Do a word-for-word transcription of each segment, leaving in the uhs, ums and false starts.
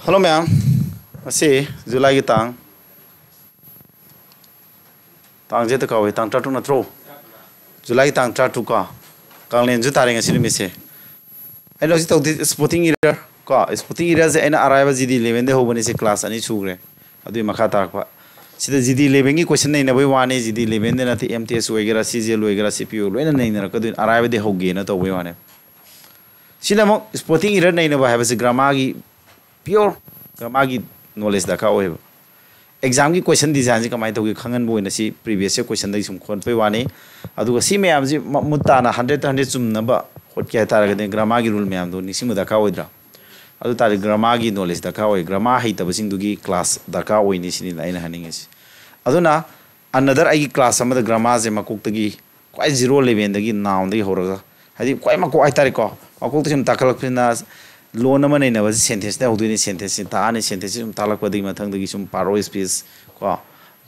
Hello ꯃꯌꯥꯝ, ꯉꯁꯤ ꯖꯨꯂꯥꯏꯒꯤ ꯇꯥꯡ, ꯇꯥꯡꯁꯦ ꯍꯦꯛꯇ ꯀꯥꯎꯋꯦ, ꯇꯥꯡ ꯇꯔꯥꯇꯔꯨꯛ ꯅꯠꯇ꯭ꯔꯣ? ꯖꯨꯂꯥꯏꯒꯤ ꯇꯥꯡ ꯇꯔꯥꯇꯔꯨꯛ ꯀꯣ, ꯀꯥꯡꯂꯦꯟꯁꯨ ꯇꯥꯔꯦ ꯉꯁꯤ ꯅꯨꯃꯤꯠꯁꯦ꯫ ꯑꯩꯅ ꯍꯧꯖꯤꯛ ꯇꯧꯗꯣꯏ ꯁ꯭ꯄꯣꯔꯇꯤꯡ ꯏꯔꯔ ꯀꯣ, ꯁ꯭ꯄꯣꯔꯇꯤꯡ ꯏꯔꯔꯁꯦ ꯑꯩꯅ ꯑꯔꯥꯏꯕ ꯖꯤ ꯗꯤ ꯏꯂꯦꯚꯦꯟꯗꯩ ꯍꯧꯕꯅꯤ, ꯁꯤ ꯀ꯭ꯂꯥꯁ ꯑꯅꯤ ꯁꯨꯈ꯭ꯔꯦ꯫ ꯑꯗꯨꯒꯤ ꯃꯈꯥ ꯇꯥꯔꯛꯄ ꯁꯤꯗ ꯖꯤ ꯗꯤ ꯏꯂꯦꯚꯦꯟꯒꯤ ꯀꯣꯏꯁꯟ ꯅꯩꯅꯕꯒꯤ ꯋꯥꯅꯤ, ꯖꯤ ꯗꯤ ꯏꯂꯦꯚꯦꯟꯗ ꯅꯠꯇꯦ, ꯑꯦꯝ ꯇꯤ ꯑꯦꯁ ꯑꯣꯏꯒꯦꯔꯥ, ꯁꯤ ꯖꯤ ꯑꯦꯜ ꯑꯣꯏꯒꯦꯔꯥ, ꯁꯤ ꯄꯤ ꯑꯣ ꯂꯣꯏꯅ ꯅꯩꯅꯔꯛꯀꯗꯣꯏꯅꯤ, ꯑꯔꯥꯏꯕꯗꯤ ꯍꯧꯒꯦꯅ ꯇꯧꯕꯒꯤ ꯋꯥꯅꯤ꯫ ꯁꯤꯅ ꯑꯃꯨꯛ ꯁ꯭ꯄꯣꯔꯇꯤꯡ ꯏꯔꯔ ꯅꯩꯅꯕ ꯍꯥꯏꯕꯁꯤ ꯒ꯭ꯔꯥꯃꯥꯒꯤ, ꯄꯤꯌꯣꯔ ꯒ꯭ꯔꯥꯃꯥꯒꯤ ꯅꯣꯂꯦꯖ ꯗꯔꯀꯥꯔ ꯑꯣꯏꯌꯦꯕ꯫ ꯑꯦꯛꯖꯥꯝꯒꯤ ꯀꯣꯏꯁꯟ ꯗꯤꯖꯥꯏꯟꯁꯤ ꯀꯃꯥꯏꯅ ꯇꯧꯒꯦ ꯈꯪꯍꯟꯕ ꯑꯣꯏꯅ ꯁꯤ ꯄ꯭ꯔꯤꯚꯤꯌꯁ ꯌꯔ ꯀꯣꯏꯁꯟꯗꯒꯤ ꯁꯨꯝ ꯈꯣꯠꯄꯩ ꯋꯥꯅꯤ꯫ ꯑꯗꯨꯒ ꯁꯤ ꯃꯌꯥꯝꯁꯤ ꯃ-, ꯃꯃꯨꯠ ꯇꯥꯅ ꯍꯟꯗ꯭ꯔꯦꯠꯇ ꯍꯟꯗ꯭ꯔꯦꯠ ꯆꯨꯝꯅꯕ ꯍꯣꯠꯀꯦ ꯍꯥꯏ ꯇꯥꯔꯒꯗꯤ ꯒ꯭ꯔꯥꯃꯥꯒꯤ ꯔꯨꯜ ꯃꯌꯥꯝꯗꯣ ꯅꯤꯡꯁꯤꯡꯕ ꯗꯔꯀꯥꯔ ꯑꯣꯏꯗ꯭ꯔꯥ? ꯑꯗꯨ ꯇꯥꯔꯗꯤ ꯒ꯭ꯔꯥꯃꯥꯒꯤ ꯅꯣꯂꯦꯖ ꯗꯔꯀꯥꯔ ꯑꯣꯏ꯫ ꯒ꯭ꯔꯥꯃꯥ ꯍꯩꯇꯕꯁꯤꯡꯗꯨꯒꯤ ꯀ꯭ꯂꯥꯁ ꯗꯔꯀꯥꯔ ꯑꯣꯏꯅꯤ ꯁꯤꯅꯤꯗ ꯑꯩꯅ ꯍꯥꯏꯅꯤꯡꯉꯤꯁꯤ꯫ ꯑꯗꯨꯅ ꯑꯅꯗꯔ ꯑꯩꯒꯤ ꯀ꯭ꯂꯥꯁ ꯑꯃꯗ ꯒ꯭ꯔꯥꯃꯥꯁꯦ ꯃꯀꯣꯛꯇꯒꯤ, ꯈ꯭ꯋꯥꯏ ꯖꯤꯔꯣ ꯂꯦꯚꯦꯟꯗꯒꯤ, ꯅꯥꯎꯟꯗꯒꯤ ꯍꯧꯔꯒ, ꯍꯥꯏꯗꯤ ꯈ꯭ꯋꯥꯏ ꯃꯀꯣꯛ ꯍꯥꯏꯇꯥꯔꯦꯀꯣ, ꯃꯀꯣꯛꯇ ꯁꯨꯝ ꯇꯥꯈꯠꯂꯛꯄꯁꯤꯅ ꯂꯣꯟ ꯑꯃ ꯅꯩꯅꯕꯁꯤ ꯁꯦꯟꯇꯦꯟꯁꯇ ꯍꯧꯗꯣꯏꯅꯤ, ꯁꯦꯟꯇꯦꯟꯁꯁꯤ ꯇꯥꯛꯑꯅꯤ, ꯁꯦꯟꯇꯦꯟꯁꯁꯤ ꯁꯨꯝ ꯇꯥꯛꯂꯛꯄꯗꯒꯤ ꯃꯊꯪꯗꯒꯤ ꯁꯨꯝ ꯄꯥꯔꯠ ꯑꯣꯐ ꯁ꯭ꯄꯤꯁ ꯀꯣ,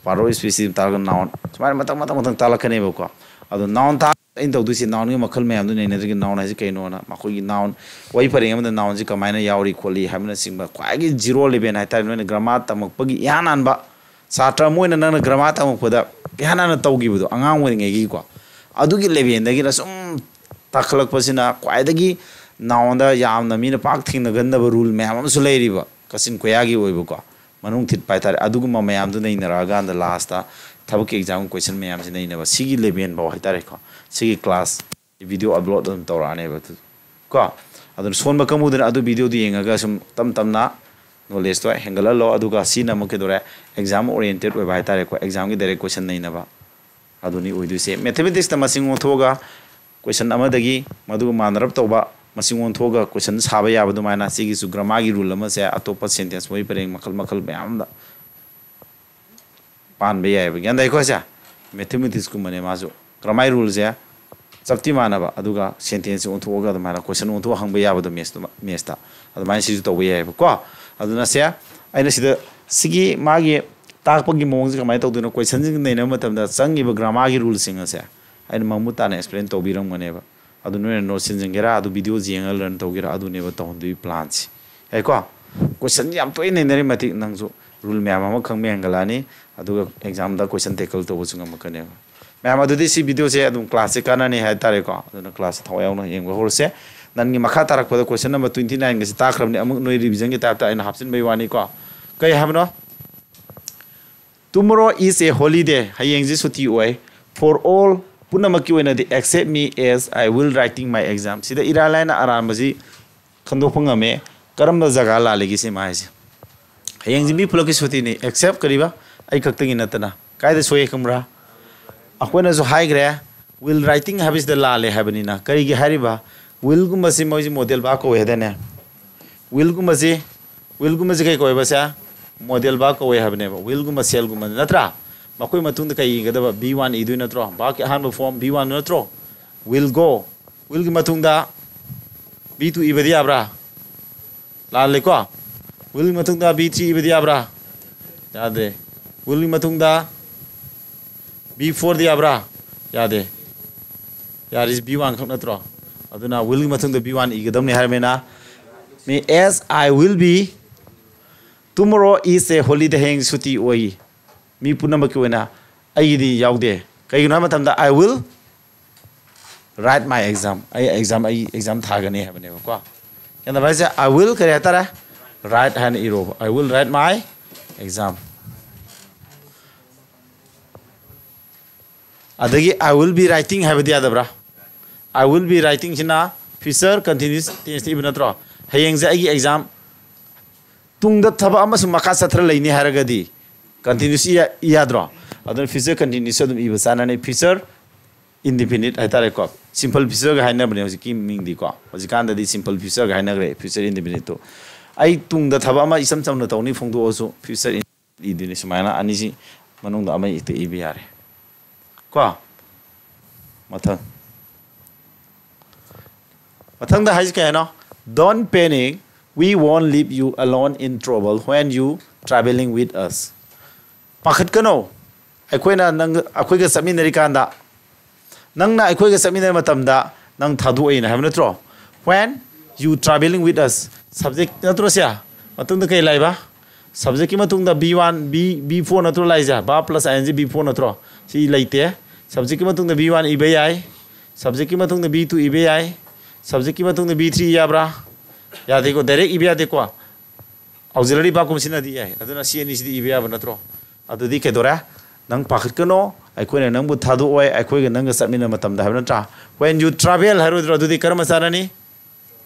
ꯄꯥꯔꯠ ꯑꯣꯐ ꯁ꯭ꯄꯤꯁꯁꯤ ꯁꯨꯝ ꯇꯥꯛꯂꯒ ꯅꯥꯎꯟ, ꯁꯨꯃꯥꯏꯅ ꯃꯊꯪ ꯃꯊꯪ ꯃꯊꯪ ꯇꯥꯛꯂꯛꯀꯅꯦꯕꯀꯣ꯫ ꯑꯗꯣ ꯅꯥꯎꯟ ꯇꯥꯛ ꯑꯩꯅ ꯇꯧꯗꯣꯏꯁꯦ ꯅꯥꯎꯟꯒꯤ ꯃꯈꯜ ꯃꯌꯥꯝꯗꯨ ꯅꯩꯅꯗ꯭ꯔꯤꯉꯩ ꯅꯥꯎꯟ ꯍꯥꯏꯁꯦ ꯀꯩꯅꯣꯅ, ꯃꯈꯣꯏꯒꯤ ꯅꯥꯎꯟ, ꯋꯥꯍꯩ ꯄꯔꯦꯡ ꯑꯃꯗ ꯅꯥꯎꯟꯁꯤ ꯀꯃꯥꯏꯅ ꯌꯥꯎꯔꯤ ꯈꯣꯠꯂꯤ ꯍꯥꯏꯕꯅꯆꯤꯡꯕ ꯈ꯭ꯋꯥꯏꯒꯤ ꯖꯤꯔꯣ ꯂꯦꯚꯦꯟ ꯍꯥꯏꯇꯥꯔꯦ, ꯅꯣꯏꯅ ꯒ꯭ꯔꯥꯃꯥꯔ ꯇꯝꯃꯛꯄꯒꯤ ꯏꯍꯥꯟ ꯍꯥꯟꯕ ꯁꯥꯇ꯭ꯔ ꯑꯃ ꯑꯣꯏꯅ ꯅꯪꯅ ꯒ꯭ꯔꯥꯃꯥꯔ ꯇꯝꯃꯛꯄꯗ ꯏꯍꯥꯟ ꯍꯥꯟꯅ ꯇꯧꯈꯤꯕꯗꯣ ꯑꯉꯥꯡ ꯑꯣꯏꯔꯤꯉꯩꯒꯤꯀꯣ, ꯑꯗꯨꯒꯤ ꯂꯦꯚꯦꯟꯗꯒꯤꯅ ꯁꯨꯝ ꯇꯥꯈꯠꯂꯛꯄꯁꯤꯅ ꯈ꯭ꯋꯥꯏꯗꯒꯤ ꯅꯥꯎꯟꯗ ꯌꯥꯝꯅ ꯃꯤꯅ ꯄꯥꯛ ꯊꯦꯡꯅꯒꯟꯗꯕ ꯔꯨꯜ ꯃꯌꯥꯝ ꯑꯃꯁꯨ ꯂꯩꯔꯤꯕ, ꯀꯆꯤꯟ ꯀꯣꯏꯌꯥꯒꯤ ꯑꯣꯏꯕꯀꯣ, ꯃꯅꯨꯡ ꯊꯤꯠꯄ ꯍꯥꯏꯇꯥꯔꯦ꯫ ꯑꯗꯨꯒꯨꯝꯕ ꯃꯌꯥꯝꯗꯨ ꯅꯩꯅꯔꯛꯑꯀꯥꯟꯗ ꯂꯥꯁꯇ ꯊꯕꯛꯀꯤ ꯑꯦꯛꯖꯥꯝꯒꯤ ꯀꯣꯏꯁꯟ ꯃꯌꯥꯝꯁꯤ ꯅꯩꯅꯕ, ꯁꯤꯒꯤ ꯂꯦꯚꯦꯟ ꯐꯥꯎ ꯍꯥꯏꯇꯥꯔꯦꯀꯣ, ꯁꯤꯒꯤ ꯀ꯭ꯂꯥꯁ ꯚꯤꯗꯤꯑꯣ ꯑꯞꯂꯣꯗ ꯑꯗꯨꯝ ꯇꯧꯔꯛꯑꯅꯦꯕ ꯑꯗꯨ ꯀꯣ꯫ ꯑꯗꯨꯅ ꯁꯣꯟꯕ ꯀꯥꯡꯕꯨꯗꯨꯅ ꯑꯗꯨ ꯚꯤꯗꯤꯑꯣꯗꯨ ꯌꯦꯡꯉꯒ ꯁꯨꯝ ꯇꯞ ꯇꯞꯅ ꯅꯣꯂꯦꯖꯇꯣ ꯍꯦꯟꯒꯠꯍꯜꯂꯣ꯫ ꯑꯗꯨꯒ ꯁꯤꯅ ꯑꯃꯨꯛ ꯀꯩꯗꯧꯔꯦ, ꯑꯦꯛꯖꯥꯝ ꯑꯣꯔꯤꯌꯦꯟꯇꯦꯠ ꯑꯣꯏꯕ ꯍꯥꯏꯇꯥꯔꯦꯀꯣ, ꯑꯦꯛꯖꯥꯝꯒꯤ ꯗꯥꯏꯔꯦꯛ ꯀꯣꯏꯁꯟ ꯅꯩꯅꯕ ꯑꯗꯨꯅꯤ ꯑꯣꯏꯗꯣꯏꯁꯦ꯫ ꯃꯦꯊꯃꯦꯇꯤꯛꯁꯇ ꯃꯁꯤꯡ ꯑꯣꯟꯊꯣꯛꯑꯒ ꯀꯣꯏꯁꯟ ꯑꯃꯗꯒꯤ ꯃꯗꯨꯒ ꯃꯥꯟꯅꯔꯞ ꯇꯧꯕ ꯃꯁꯤꯡ ꯑꯣꯟꯊꯣꯛꯑꯒ ꯀꯣꯏꯁꯟ ꯁꯥꯕ ꯌꯥꯕ ꯑꯗꯨꯃꯥꯏꯅ ꯁꯤꯒꯤꯁꯨ ꯒ꯭ꯔꯥꯃꯥꯔꯒꯤ ꯔꯨꯜ ꯑꯃꯁꯦ ꯑꯇꯣꯞꯄ ꯁꯦꯟꯇꯦꯟꯁ ꯋꯥꯍꯩ ꯄꯔꯦꯡ ꯃꯈꯜ ꯃꯈꯜ ꯃꯌꯥꯝ ꯑꯃꯗ ꯄꯥꯟꯕ ꯌꯥꯏꯑꯕ꯫ ꯒ꯭ꯌꯥꯟ ꯇꯥꯏꯀꯣ ꯁꯦ? ꯃꯦꯊꯃꯦꯇꯤꯛꯁꯀꯨꯝꯕꯅꯦ ꯃꯥꯁꯨ꯫ ꯒ꯭ꯔꯥꯃꯥꯔ ꯔꯨꯜꯁꯦ ꯆꯞꯇꯤ ꯃꯥꯟꯅꯕ, ꯑꯗꯨꯒ ꯁꯦꯟꯇꯦꯟꯁꯁꯦ ꯑꯣꯟꯊꯣꯛꯑꯒ ꯑꯗꯨꯃꯥꯏꯅ ꯀꯣꯏꯁꯟ ꯑꯣꯟꯊꯣꯛꯑ ꯍꯪꯕ ꯌꯥꯕꯗꯣ ꯃꯦꯠꯁꯇ, ꯃꯦꯠꯁꯇ꯫ ꯑꯗꯨꯃꯥꯏꯅ ꯁꯤꯁꯨ ꯇꯧꯕ ꯌꯥꯏꯑꯕꯀꯣ꯫ ꯑꯗꯨꯅ ꯁꯦ, ꯑꯩꯅ ꯁꯤꯗ ꯁꯤꯒꯤ ꯃꯥꯒꯤ ꯇꯥꯛꯄꯒꯤ ꯃꯑꯣꯡꯁꯦ ꯀꯃꯥꯏꯅ ꯇꯧꯗꯣꯏꯅꯣ? ꯀꯣꯏꯁꯟꯁꯤꯡ ꯅꯩꯅꯕ ꯃꯇꯝꯗ ꯆꯪꯉꯤꯕ ꯒ꯭ꯔꯥꯃꯥꯔꯒꯤ ꯔꯨꯜꯁꯤꯡ ꯑꯁꯦ ꯑꯩꯅ ꯃꯃꯨꯠ ꯇꯥꯅ ꯑꯦꯛꯁꯄ꯭ꯂꯦꯟ ꯇꯧꯕꯤꯔꯝꯒꯅꯦꯕ꯫ ꯑꯗꯨ ꯅꯣꯏꯅ ꯅꯣꯠ ꯁꯤꯟꯖꯤꯟꯒꯦꯔꯥ, ꯑꯗꯨ ꯚꯤꯗꯤꯑꯣ ꯌꯦꯡꯉꯒ ꯂꯔꯟ ꯇꯧꯒꯦꯔꯥ, ꯑꯗꯨꯅꯦꯕ ꯇꯧꯍꯟꯗꯣꯏ ꯄ꯭ꯂꯥꯟꯁꯦ꯫ ꯌꯥꯏꯀꯣ? Question ꯌꯥꯝ ꯇꯣꯏꯅ ꯅꯩꯅꯔꯤ ꯃꯇꯤꯛ ꯅꯪꯁꯨ rule ꯃꯌꯥꯝ ꯑꯃ ꯈꯪꯕ ꯍꯦꯟꯒꯠꯂꯛꯑꯅꯤ, ꯑꯗꯨꯒ examꯗ question tackle ꯇꯧꯕꯁꯨ ꯉꯝꯃꯛꯀꯅꯦꯕ꯫ ꯃꯌꯥꯝ, ꯑꯗꯨꯗꯤ ꯁꯤ videoꯁꯦ ꯑꯗꯨꯝ classꯁꯦ ꯀꯥꯟꯅꯅꯤ ꯍꯥꯏꯇꯥꯔꯦꯀꯣ, ꯑꯗꯨꯅ classꯁꯦ ꯊꯋꯥꯏ ꯌꯥꯎꯅ ꯌꯦꯡꯕ ꯍꯧꯔꯁꯦ꯫ ꯅꯪꯒꯤ ꯃꯈꯥ ꯇꯥꯔꯛꯄꯗ question number twenty nineꯒꯁꯦ ꯇꯥꯈ꯭ꯔꯕꯅꯤ, ꯑꯃꯨꯛ ꯅꯣꯏ revisionꯒꯤ typeꯇ ꯑꯩꯅ ꯍꯥꯞꯆꯤꯟꯕꯩ ꯋꯥꯅꯤꯀꯣ꯫ ꯀꯩ ꯍꯥꯏꯕꯅꯣ? Tomorrow is a holiday, ꯍꯌꯦꯡꯁꯤ ꯁꯨꯇꯤ ꯑꯣꯏ꯫ For all, ꯄꯨꯝꯅꯃꯛꯀꯤ ꯑꯣꯏꯅꯗꯤ, except me, as I will writing my exam꯫ ꯁꯤꯗ ꯏꯔꯥꯏ ꯂꯥꯏꯅ ꯑꯔꯥꯟꯕꯁꯤ ꯈꯟꯗꯣꯛꯄ ꯉꯝꯃꯦ꯫ ꯀꯔꯝꯕ ꯖꯒꯥ ꯂꯥꯜꯂꯤꯒꯦ ꯁꯤ ꯃꯥ ꯍꯥꯏꯁꯦ? ꯍꯌꯦꯡꯁꯤ ꯃꯤ ꯄꯨꯂꯞꯀꯤ ꯁꯨꯇꯤꯅꯤ, except ꯀꯔꯤꯕ? ꯑꯩ ꯈꯛꯇꯒꯤ ꯅꯠꯇꯅ꯫ ꯀꯥꯏꯗ ꯁꯣꯏꯌꯦ ꯈꯪꯕ꯭ꯔꯥ? ꯑꯩꯈꯣꯏꯅꯁꯨ ꯍꯥꯏꯈ꯭ꯔꯦ, will writing ꯍꯥꯏꯕꯁꯤꯗ ꯂꯥꯜꯂꯦ ꯍꯥꯏꯕꯅꯤꯅ꯫ ꯀꯔꯤꯒꯤ ꯍꯥꯏꯔꯤꯕ? Willꯒꯨꯝꯕꯁꯤ ꯃꯣꯏꯁꯤ modal verb ꯀꯧꯋꯦ ꯍꯥꯏꯗꯥꯏꯅꯦ? Willꯒꯨꯝꯕꯁꯤ, willꯒꯨꯝꯕꯁꯤ ꯀꯩ ꯀꯧꯋꯦꯕ ꯁꯦ? Modal verb ꯀꯧꯋꯦ ꯍꯥꯏꯕꯅꯦꯕ꯫ Willꯒꯨꯝꯕ, shallꯒꯨꯝꯕ ꯅꯠꯇ꯭ꯔꯥ? ꯃꯈꯣꯏ ꯃꯇꯨꯡꯗ ꯀꯩ ꯏꯒꯗꯕ? V one ꯏꯗꯣꯏ ꯅꯠꯇ꯭ꯔꯣ? Verbꯒꯤ ꯑꯍꯥꯟꯕ form V one ꯅꯠꯇ꯭ꯔꯣ? Will go꯫ Willꯒꯤ ꯃꯇꯨꯡꯗ V two ꯏꯕꯗꯤ ꯌꯥꯕ꯭ꯔꯥ? ꯂꯥꯜꯂꯦꯀꯣ? Willꯒꯤ ꯃꯇꯨꯡꯗ V three ꯏꯕꯗꯤ ꯌꯥꯕ꯭ꯔꯥ? ꯌꯥꯗꯦ꯫ Willꯒꯤ ꯃꯇꯨꯡꯗ V fourꯗꯤ ꯌꯥꯕ꯭ꯔꯥ? ꯌꯥꯗꯦ꯫ ꯌꯥꯔꯤꯁꯤ V one ꯈꯛ ꯅꯠꯇ꯭ꯔꯣ? ꯑꯗꯨꯅ willꯒꯤ ꯃꯇꯨꯡꯗ V one ꯏꯒꯗꯕꯅꯤ ꯍꯥꯏꯔꯕꯅꯤꯅ, "May, as I will be, tomorrow is a holiday", ꯍꯌꯦꯡ ꯁꯨꯇꯤ ꯑꯣꯏ꯫ ꯃꯤ ꯄꯨꯝꯅꯃꯛꯀꯤ ꯑꯣꯏꯅ ꯑꯩꯒꯤꯗꯤ ꯌꯥꯎꯗꯦ꯫ ꯀꯩꯒꯤꯅꯣ ꯍꯥꯏꯕ ꯃꯇꯝꯗ, "I will write my exam", ꯑꯩ exam, ꯑꯩ exam ꯊꯥꯒꯅꯤ ꯍꯥꯏꯕꯅꯦꯕꯀꯣ꯫ ꯒ꯭ꯌꯥꯟ ꯇꯥꯕ ꯍꯥꯏꯁꯦ? "I will" ꯀꯔꯤ ꯍꯥꯏꯇꯥꯔꯦ? "Write" ꯍꯥꯏꯅ ꯏꯔꯣꯕ꯫ "I will write my exam"꯫ ꯑꯗꯒꯤ "I will be writing" ꯍꯥꯏꯕꯗꯤ ꯌꯥꯗꯕ꯭ꯔꯥ? "I will be writingꯁꯤꯅ future continuous tense ꯏꯕ ꯅꯠꯇ꯭ꯔꯣ? ꯍꯌꯦꯡꯁꯦ ꯑꯩꯒꯤ exam, ꯇꯨꯡꯗ ꯊꯕꯛ ꯑꯃꯁꯨꯡ ꯃꯈꯥ ꯆꯠꯊꯔ ꯂꯩꯅꯤ ꯍꯥꯏꯔꯒꯗꯤ continuous ꯏ ꯌꯥ-, ꯏ ꯌꯥꯗ꯭ꯔꯣ? ꯑꯗꯨꯅ future continuous ꯑꯗꯨꯝ ꯏꯕ ꯆꯥꯅꯅꯤ꯫ Future indefinite ꯍꯥꯏꯇꯥꯔꯦꯀꯣ, simple futureꯒ ꯍꯥꯏꯅꯕꯅꯦ ꯍꯧꯖꯤꯛꯀꯤ ꯃꯤꯡꯗꯤꯀꯣ꯫ ꯍꯧꯖꯤꯛꯀꯥꯟꯗꯗꯤ simple futureꯒ ꯍꯥꯏꯅꯈ꯭ꯔꯦ, future indefiniteꯇꯣ꯫ ꯑꯩ ꯇꯨꯡꯗ ꯊꯕꯛ ꯑꯃ ꯏꯆꯝ ꯆꯝꯅ ꯇꯧꯅꯤ ꯐꯣꯡꯗꯣꯛꯑꯁꯨ future in-, ꯏꯗꯣꯏꯅꯤ꯫ ꯁꯨꯃꯥꯏꯅ ꯑꯅꯤꯁꯤ ꯃꯅꯨꯡꯗ ꯑꯃ ꯍꯦꯛꯇ ꯏꯕ ꯌꯥꯔꯦ ꯀꯣ꯫ ꯃꯊꯪ, ꯃꯊꯪꯗ ꯍꯥꯏꯁꯤ ꯀꯩ ꯍꯥꯏꯅꯣ? "Don't panic, we won't leave you alone in trouble when you traveling with us." ꯄꯥꯈꯠꯀꯅꯣ, ꯑꯩꯈꯣꯏꯅ ꯅꯪ, ꯑꯩꯈꯣꯏꯒ ꯆꯠꯃꯤꯟꯅꯔꯤꯀꯥꯟꯗ, ꯅꯪꯅ ꯑꯩꯈꯣꯏꯒ ꯆꯠꯃꯤꯟꯅꯔ ꯃꯇꯝꯗ ꯅꯪ ꯊꯥꯗꯣꯛꯑꯣꯏꯅ ꯍꯥꯏꯕ ꯅꯠꯇ꯭ꯔꯣ? "When you traveling with us", subject ꯅꯠꯇ꯭ꯔꯣ ꯁꯦ? ꯃꯇꯨꯡꯗ ꯀꯩ ꯂꯥꯛꯏꯕ? Subjectꯀꯤ ꯃꯇꯨꯡꯗ V one, V, V four ꯅꯠꯇ꯭ꯔꯣ ꯂꯥꯛꯏꯁꯦ? Verb plus I N G V four ꯅꯠꯇ꯭ꯔꯣ? ꯁꯤ ꯂꯩꯇꯦ꯫ Subjectꯀꯤ ꯃꯇꯨꯡꯗ V one ꯏꯕ ꯌꯥꯏ꯫ Subjectꯀꯤ ꯃꯇꯨꯡꯗ V two ꯏꯕ ꯌꯥꯏ꯫ Subjectꯀꯤ ꯃꯇꯨꯡꯗ V three ꯌꯥꯕ꯭ꯔꯥ? ꯌꯥꯗꯦꯀꯣ, direct ꯏꯕ ꯌꯥꯗꯦꯀꯣ꯫ Auxiliary verbꯀꯨꯝꯕ ꯁꯤꯖꯤꯟꯅꯗꯤ ꯌꯥꯏ꯫ ꯑꯗꯨꯅ ꯁꯤ ꯑꯅꯤꯁꯤꯗꯤ ꯏꯕ ꯌꯥꯕ ꯅꯠꯇ꯭ꯔꯣ? ꯑꯗꯨꯗꯤ ꯀꯩꯗꯧꯔꯦ? ꯅꯪ ꯄꯥꯈꯠꯀꯅꯣ, ꯑꯩꯈꯣꯏꯅ ꯅꯪꯕꯨ ꯊꯥꯗꯣꯛꯑꯣꯏ, ꯑꯩꯈꯣꯏꯒ ꯅꯪꯒ ꯆꯠꯃꯤꯟꯅꯕ ꯃꯇꯝꯗ ꯍꯥꯏꯕ ꯅꯠꯇ꯭ꯔꯥ? When you travel ꯍꯥꯏꯔꯣꯏꯗ꯭ꯔꯣ? ꯑꯗꯨꯗꯤ ꯀꯔꯝꯕ ꯆꯥꯔꯅꯤ?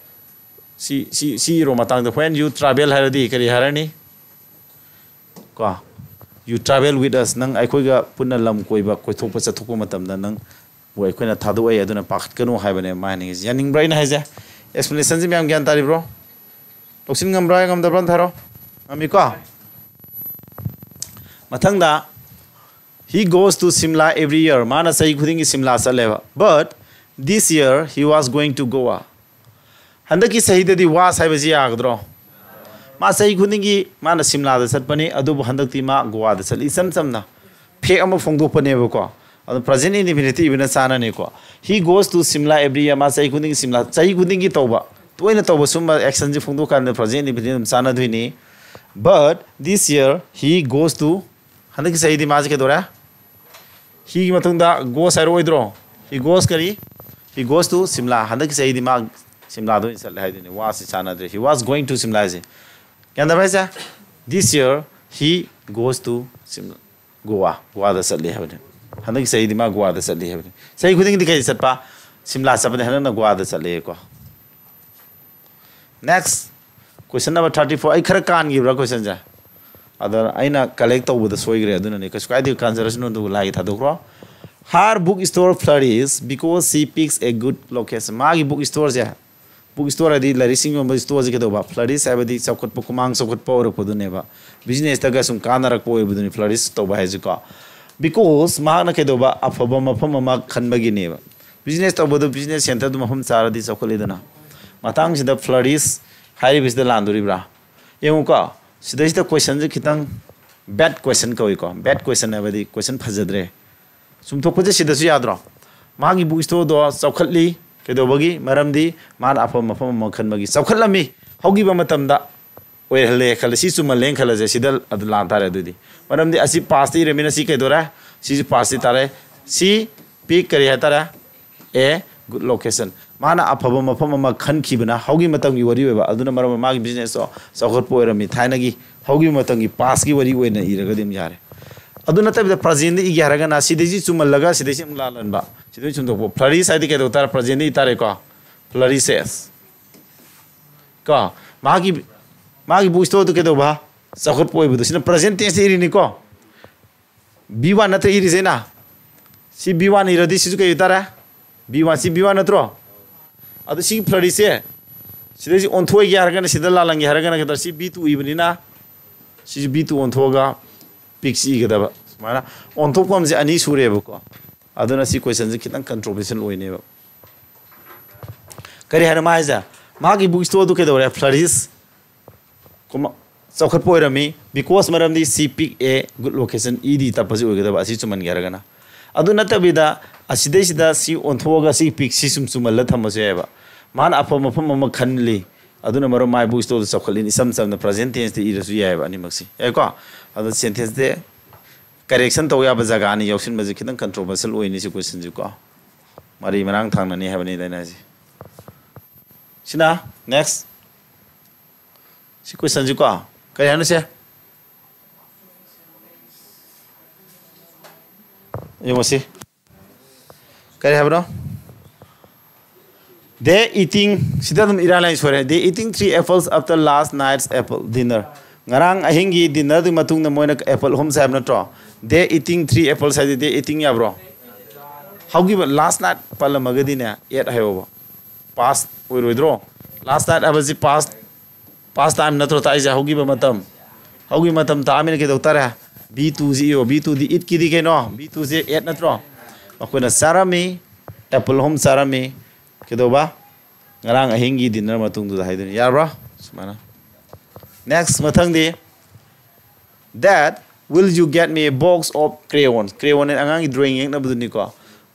ꯁꯤ, ꯁꯤ, ꯁꯤ ꯏꯔꯣ ꯃꯇꯥꯡꯗ, when you travel ꯍꯥꯏꯔꯗꯤ ꯀꯔꯤ ꯍꯥꯏꯔꯅꯤ? ꯀꯣ, you travel with us, ꯅꯪ ꯑꯩꯈꯣꯏꯒ ꯄꯨꯟꯅ ꯂꯝ ꯀꯣꯏꯕ, ꯀꯣꯏꯊꯣꯛꯄ ꯆꯠꯊꯣꯛꯄ ꯃꯇꯝꯗ ꯅꯪꯕꯨ ꯑꯩꯈꯣꯏꯅ ꯊꯥꯗꯣꯛꯑꯣꯏ, ꯑꯗꯨꯅ ꯄꯥꯈꯠꯀꯅꯨ ꯍꯥꯏꯕꯅꯦ ꯃꯥ ꯍꯥꯏꯅꯤꯡꯉꯤꯁꯦ꯫ ꯌꯥꯅꯤꯡꯕ꯭ꯔꯥ ꯑꯩꯅ ꯍꯥꯏꯁꯦ? Explanationꯁꯦ ꯃꯌꯥꯝ ꯒ꯭ꯌꯥꯟ ꯇꯥꯔꯤꯕ꯭ꯔꯣ? ꯂꯧꯁꯤꯟ ꯉꯝꯕ꯭ꯔꯥ, ꯉꯝꯗꯕ꯭ꯔꯥ ꯑꯝꯇ ꯍꯥꯏꯔꯣ꯫ ꯉꯝꯃꯤꯀꯣ? ꯃꯊꯪꯗ, he goes to Shimla every year, ꯃꯥꯅ ꯆꯍꯤ ꯈꯨꯗꯤꯡꯒꯤ ꯁꯤꯝꯂꯥ ꯆꯠꯂꯦꯕ꯫ But this year he was going to Goa. ꯍꯟꯗꯛꯀꯤ ꯆꯍꯤꯗꯗꯤ was ꯍꯥꯏꯕꯁꯤ ꯌꯥꯒꯗ꯭ꯔꯣ? ꯃꯥ ꯆꯍꯤ ꯈꯨꯗꯤꯡꯒꯤ ꯃꯥꯅ ꯁꯤꯝꯂꯥꯗ ꯆꯠꯄꯅꯤ, ꯑꯗꯨꯕꯨ ꯍꯟꯗꯛꯇꯤ ꯃꯥ ꯒꯣꯋꯥꯗ ꯆꯠꯂꯤ꯫ ꯏꯆꯝ ꯆꯝꯅ fact ꯑꯃ ꯐꯣꯡꯗꯣꯛꯄꯅꯦꯕꯀꯣ꯫ ꯑꯗꯣ present indefinite ꯏꯕꯅ ꯆꯥꯅꯅꯤꯀꯣ꯫ He goes to Shimla every year, ꯃꯥ ꯆꯍꯤ ꯈꯨꯗꯤꯡꯒꯤ ꯁꯤꯝꯂꯥ, ꯆꯍꯤ ꯈꯨꯗꯤꯡꯒꯤ ꯇꯧꯕ, ꯇꯣꯏꯅ ꯇꯧꯕ ꯁꯨꯝꯕ actionꯁꯤ ꯐꯣꯡꯗꯣꯛꯀꯥꯟꯗ present indefinite ꯑꯗꯨꯝ ꯆꯥꯅꯗꯣꯏꯅꯤ꯫ But this year he goes to, ꯍꯟꯗꯛꯀꯤ ꯆꯍꯤꯗꯤ ꯃꯥꯁꯦ ꯀꯩꯗꯧꯔꯦ? Heꯒꯤ ꯃꯇꯨꯡꯗ goes ꯍꯥꯏꯔꯛꯑꯣꯏꯗ꯭ꯔꯣ? He goes ꯀꯔꯤ? He goes to Shimla. ꯍꯟꯗꯛꯀꯤ ꯆꯍꯤꯗꯤ ꯃꯥ ꯁꯤꯝꯂꯥꯗ ꯑꯣꯏꯅ ꯆꯠꯂꯦ ꯍꯥꯏꯗꯣꯏꯅꯦ꯫ Wasꯁꯤ ꯆꯥꯟꯅꯗ꯭ꯔꯦ꯫ He was going to Shimla ꯍꯥꯏꯁꯦ꯫ ꯒ꯭ꯌꯥꯟ ꯇꯥꯕ꯭ꯔꯥ ꯍꯥꯏꯁꯦ? This year he goes to Shimla, Goa. ꯒꯣꯋꯥꯗ ꯆꯠꯂꯤ ꯍꯥꯏꯕꯅꯦ꯫ ꯍꯟꯗꯛꯀꯤ ꯆꯍꯤꯗꯤ ꯃꯥ ꯒꯣꯋꯥꯗ ꯆꯠꯂꯤ ꯍꯥꯏꯕꯅꯦ꯫ ꯆꯍꯤ ꯈꯨꯗꯤꯡꯒꯤꯗꯤ ꯀꯩ ꯆꯠꯄ? ꯁꯤꯝꯂꯥ ꯆꯠꯄꯅꯦ꯫ ꯍꯟꯗꯛꯅ ꯒꯣꯋꯥꯗ ꯆꯠꯂꯦꯀꯣ꯫ Next, question number thirty four. ꯑꯩ ꯈꯔ ꯀꯥꯟꯈꯤꯕ꯭ꯔꯥ questionꯁꯦ? ꯑꯗ ꯑꯩꯅ collect ꯇꯧꯕꯗ ꯁꯣꯏꯈ꯭ꯔꯦ, ꯑꯗꯨꯅꯅꯦ꯫ ꯀꯩꯁꯨ ꯀꯥꯏꯗꯦ, ꯀꯥꯟꯖꯔꯁꯅꯨ, ꯑꯗꯨꯒ ꯂꯥꯏꯒꯤ ꯊꯥꯗꯣꯛꯈ꯭ꯔꯣ꯫ Her book store flourishes because she picks a good location. ꯃꯥꯒꯤ book storeꯁꯦ, book store ꯍꯥꯏꯗꯤ ꯂꯥꯏꯔꯤꯛꯁꯤꯡ ꯌꯣꯟꯕ storeꯁꯦ ꯀꯩꯗꯧꯕ? Flourish ꯍꯥꯏꯕꯗꯤ ꯆꯥꯎꯈꯠꯄ, ꯈꯨꯃꯥꯡ ꯆꯥꯎꯈꯠꯄ ꯑꯣꯏꯔꯛꯄꯗꯨꯅꯦꯕ꯫ Businessꯇꯒ ꯁꯨꯝ ꯀꯥꯟꯅꯔꯛꯄ ꯑꯣꯏꯕꯗꯨꯅꯤ flourish ꯇꯧꯕ ꯍꯥꯏꯁꯦꯀꯣ꯫ Because ꯃꯍꯥꯛꯅ ꯀꯩꯗꯧꯕ? ꯑꯐꯕ ꯃꯐꯝ ꯑꯃ ꯈꯟꯕꯒꯤꯅꯦꯕ꯫ Business ꯇꯧꯕꯗꯣ business centreꯗꯨ ꯃꯐꯝ ꯆꯥꯔꯗꯤ ꯆꯥꯎꯈꯠꯂꯤꯗꯅ꯫ ꯃꯇꯥꯡꯁꯤꯗ flourish ꯍꯥꯏꯔꯤꯕꯁꯤꯗ ꯂꯥꯟꯗꯣꯔꯤꯕ꯭ꯔꯥ? ꯌꯦꯡꯉꯨꯀꯣ, ꯁꯤꯗꯩꯁꯤꯗ questionꯁꯦ ꯈꯤꯇꯪ bad question ꯀꯧꯏꯀꯣ꯫ Bad question ꯍꯥꯏꯕꯗꯤ question ꯐꯖꯗ꯭ꯔꯦ꯫ ꯆꯨꯝꯊꯣꯛꯄꯁꯦ ꯁꯤꯗꯁꯨ ꯌꯥꯗ꯭ꯔꯣ? ꯃꯥꯒꯤ book storeꯗꯣ ꯆꯥꯎꯈꯠꯂꯤ꯫ ꯀꯩꯗꯧꯕꯒꯤ? ꯃꯔꯝꯗꯤ ꯃꯥꯅ ꯑꯐꯕ ꯃꯐꯝ ꯑꯃ ꯈꯟꯕꯒꯤ꯫ ꯆꯥꯎꯈꯠꯂꯝꯃꯤ꯫ ꯍꯧꯈꯤꯕ ꯃꯇꯝꯗ ꯑꯣꯏꯍꯜꯂꯦ ꯈꯜꯂꯦ, ꯁꯤ ꯆꯨꯝꯍꯜꯂꯦꯅ ꯈꯜꯂꯁꯦ, ꯁꯤꯗ ꯑꯗꯨ ꯂꯥꯟ ꯇꯥꯔꯦ꯫ ꯑꯗꯨꯗꯤ ꯃꯔꯝꯗꯤ ꯑꯁꯤ ꯄꯥꯁꯇ ꯏꯔꯃꯤꯅ ꯁꯤ ꯀꯩꯗꯧꯔꯦ? ꯁꯤꯁꯨ ꯄꯥꯁꯇꯤ ꯇꯥꯔꯦ꯫ ꯁꯤ ꯄꯤꯛ ꯀꯔꯤ ꯍꯥꯏꯇꯥꯔꯦ? A good location. ꯃꯥꯅ ꯑꯐꯕ ꯃꯐꯝ ꯑꯃ ꯈꯟꯈꯤꯕꯅ ꯍꯧꯒꯤ ꯃꯇꯝꯒꯤ ꯋꯥꯔꯤ ꯑꯣꯏꯕ, ꯑꯗꯨꯅ ꯃꯔꯝ ꯑꯣꯏꯔ ꯃꯥꯒꯤ ꯕꯤꯖꯤꯅꯦꯁꯇꯣ ꯆꯥꯎꯈꯠꯄ ꯑꯣꯏꯔꯝꯃꯤ꯫ ꯊꯥꯏꯅꯒꯤ ꯍꯧꯒꯤ ꯃꯇꯝꯒꯤ ꯄꯥꯁꯀꯤ ꯋꯥꯔꯤ ꯑꯣꯏꯅ ꯏꯔꯒꯗꯤ ꯑꯗꯨꯝ ꯌꯥꯔꯦ꯫ ꯑꯗꯨ ꯅꯠꯇꯕꯤꯗ ꯄ꯭ꯔꯖꯦꯟꯗ ꯏꯒꯦ ꯍꯥꯏꯔꯒꯅ ꯁꯤꯗꯩꯁꯤ ꯆꯨꯝꯍꯜꯂꯒ ꯁꯤꯗꯩꯁꯤ ꯑꯃꯨꯛ ꯂꯥꯜꯍꯟꯕ, ꯁꯤꯗꯩ ꯆꯨꯝꯊꯣꯛꯄ꯫ ꯐ꯭ꯂꯔꯤꯁ ꯍꯥꯏꯗꯤ ꯀꯩꯗꯧ ꯇꯥꯔꯦ? ꯄ꯭ꯔꯖꯦꯟꯗ ꯏ ꯇꯥꯔꯦꯀꯣ꯫ ꯐ꯭ꯂꯔꯤꯁꯦꯁ꯫ ꯀꯣ, ꯃꯥꯒꯤ, ꯃꯥꯒꯤ ꯕꯨꯛ ꯁ꯭ꯇꯣꯔꯗꯨ ꯀꯩꯗꯧꯕ? ꯆꯥꯎꯈꯠꯄ ꯑꯣꯏꯕꯗꯣ꯫ ꯁꯤꯅ ꯄ꯭ꯔꯖꯦꯟ ꯇꯦꯟꯁꯇ ꯏꯔꯤꯅꯤꯀꯣ꯫ ꯕꯤ ꯋꯥꯟ ꯅꯠꯇ꯭ꯔ ꯏꯔꯤꯁꯦ ꯑꯩꯅ? ꯁꯤ ꯕꯤ ꯋꯥꯟ ꯏꯔꯗꯤ ꯁꯤꯁꯨ ꯀꯩ ꯑꯣꯏꯇꯥꯔꯦ? B one. C B one ꯅꯠꯇ꯭ꯔꯣ? ꯑꯗꯨ ꯁꯤꯒꯤ ꯐ꯭ꯂꯔꯤꯁꯦ ꯁꯤꯗꯩꯁꯤ ꯑꯣꯟꯊꯣꯛꯑꯒꯦ ꯍꯥꯏꯔꯒꯅ, ꯁꯤꯗ ꯂꯥꯜꯍꯟꯒꯦ ꯍꯥꯏꯔꯒꯅ ꯀꯩꯗꯧꯔꯦ? ꯁꯤ ꯕꯤ ꯇꯨ ꯏꯕꯅꯤꯅ ꯁꯤꯁꯨ ꯕꯤ ꯇꯨ ꯑꯣꯟꯊꯣꯛꯑꯒ ꯄꯤꯛꯁꯤ ꯏꯒꯗꯕ꯫ ꯁꯨꯃꯥꯏꯅ ꯑꯣꯟꯊꯣꯛꯐꯝꯁꯦ ꯑꯅꯤ ꯁꯨꯔꯦꯕꯀꯣ꯫ ꯑꯗꯨꯅ ꯁꯤ ꯀꯣꯏꯁꯟꯁꯦ ꯈꯤꯇꯪ ꯀꯟꯇ꯭ꯔꯣꯚꯔꯁꯤꯌꯦꯜ ꯑꯣꯏꯅꯦꯕ꯫ ꯀꯔꯤ ꯍꯥꯏꯅꯣ ꯃꯥ ꯍꯥꯏꯁꯦ? ꯃꯥꯒꯤ ꯕꯨꯛ ꯁ꯭ꯇꯣꯔꯗꯨ ꯀꯩꯗꯧꯔꯦ? ꯐ꯭ꯂꯔꯤꯁ, ꯀꯣꯃ, ꯆꯥꯎꯈꯠꯄ ꯑꯣꯏꯔꯝꯃꯤ꯫ ꯕꯤꯀꯣꯁ, ꯃꯔꯝꯗꯤ ꯁꯤ ꯄꯤꯛ ꯑꯦ ꯒꯨꯗ ꯂꯣꯀꯦꯁꯟ ꯏꯗꯤ ꯇꯞꯄꯁꯤ ꯑꯣꯏꯒꯗꯕ, ꯑꯁꯤ ꯆꯨꯝꯍꯟꯒꯦ ꯍꯥꯏꯔꯒꯅ꯫ ꯑꯗꯨ ꯅꯠꯇꯕꯤꯗ ꯑꯁꯤꯗꯩꯁꯤꯗ ꯁꯤ ꯑꯣꯟꯊꯣꯛꯑꯒ ꯁꯤ ꯄꯤꯛ ꯁꯤ ꯁꯨꯝ ꯆꯨꯝꯍꯜꯂ ꯊꯝꯕꯁꯨ ꯌꯥꯏꯑꯕ꯫ ꯃꯥꯅ ꯑꯐꯕ ꯃꯐꯝ ꯑꯃ ꯈꯜꯂꯤ, ꯑꯗꯨꯅ ꯃꯔꯝ ꯃꯥꯏ ꯕꯨꯛ ꯁ꯭ꯇꯣꯔꯗ ꯆꯥꯎꯈꯠꯂꯤꯅꯤ꯫ ꯏꯆꯝ ꯆꯝꯅ ꯄ꯭ꯔꯖꯦꯟ ꯇꯦꯟꯁꯇ ꯏꯔꯁꯨ ꯌꯥꯏꯑꯕ ꯑꯅꯤꯃꯛꯁꯤ, ꯌꯥꯏꯀꯣ? ꯑꯗꯣ ꯁꯦꯟꯇꯦꯟꯁꯇꯤ ꯀꯔꯦꯛꯁꯟ ꯇꯧ ꯌꯥꯕ ꯖꯒꯥ ꯑꯅꯤ ꯌꯥꯎꯁꯤꯟꯕꯁꯦ ꯈꯤꯇꯪ ꯀꯟꯇ꯭ꯔꯣꯚꯔꯁꯤꯌꯦꯜ ꯑꯣꯏꯅꯤ ꯁꯤ ꯀꯣꯏꯁꯟꯁꯤꯀꯣ꯫ ꯃꯔꯤ ꯃꯔꯥꯡ ꯊꯥꯡꯅꯅꯤ ꯍꯥꯏꯕꯅꯤꯗ ꯑꯩꯅ ꯍꯥꯏꯁꯦ꯫ ꯁꯤꯅ ꯅꯦꯛꯁ꯫ ꯁꯤ ꯀꯣꯏꯁꯟꯁꯤꯀꯣ꯫ ꯀꯔꯤ ꯍꯥꯏꯅꯣ ꯁꯦ? ꯌꯦꯡꯉꯣ ꯁꯤ꯫ ꯀꯔꯤ ꯍꯥꯏꯕꯅꯣ? They eating, ꯁꯤꯗ ꯑꯗꯨꯝ ꯏꯔꯥꯏ ꯂꯥꯏ ꯁꯣꯏꯔꯦ꯫ They eating three apples after last night's apple dinner. ꯉꯔꯥꯡ ꯑꯍꯤꯡꯒꯤ ꯗꯤꯟꯅꯔꯗꯨꯒꯤ ꯃꯇꯨꯡꯗ ꯃꯣꯏꯅ ꯑꯦꯄꯜ ꯑꯍꯨꯝ ꯆꯥꯏ ꯍꯥꯏꯕ ꯅꯠꯇ꯭ꯔꯣ? They eating three apples ꯍꯥꯏꯗꯤ they eating ꯌꯥꯕ꯭ꯔꯣ? ꯍꯧꯈꯤꯕ ꯂꯥꯁ ꯅꯥꯏꯠ ꯄꯜꯂꯝꯃꯒꯗꯤꯅꯦ, ꯑꯦꯠ ꯍꯥꯏꯌꯣꯕ꯫ ꯄꯥꯁ ꯑꯣꯏꯔꯣꯏꯗ꯭ꯔꯣ? ꯂꯥꯁ ꯅꯥꯏꯠ ꯍꯥꯏꯕꯁꯤ ꯄꯥꯁ, ꯄꯥꯁ ꯇꯥꯏꯝ ꯅꯠꯇ꯭ꯔꯣ ꯇꯥꯛꯏꯁꯦ? ꯍꯧꯈꯤꯕ ꯃꯇꯝ, ꯍꯧꯈꯤꯕ ꯃꯇꯝ ꯇꯥꯛꯑꯃꯤꯅ ꯀꯩꯗꯧ ꯇꯥꯔꯦ? ꯕꯤ ꯇꯨꯁꯤ ꯏꯌꯣ꯫ ꯕꯤ ꯇꯨꯗꯤ ꯏꯠꯀꯤꯗꯤ ꯀꯩꯅꯣ? ꯕꯤ ꯇꯨꯁꯦ ꯑꯦꯠ ꯅꯠꯇ꯭ꯔꯣ? ꯃꯈꯣꯏꯅ ꯆꯥꯔꯝꯃꯤ, ꯑꯦꯄꯜ ꯑꯍꯨꯝ ꯆꯥꯔꯝꯃꯤ꯫ ꯀꯩꯗꯧꯕ? ꯉꯔꯥꯡ ꯑꯍꯤꯡꯒꯤ ꯗꯤꯟꯅꯔ ꯃꯇꯨꯡꯗꯨꯗ ꯍꯥꯏꯗꯣꯏꯅꯤ꯫ ꯌꯥꯔꯕ꯭ꯔꯥ? ꯁꯨꯃꯥꯏꯅ꯫ ꯅꯦꯛꯁ, ꯃꯊꯪꯗꯤ, Dad, will you get me a box of crayons? Crayon ꯑꯉꯥꯡꯒꯤ drawing ꯌꯦꯛꯅꯕꯗꯨꯅꯤꯀꯣ꯫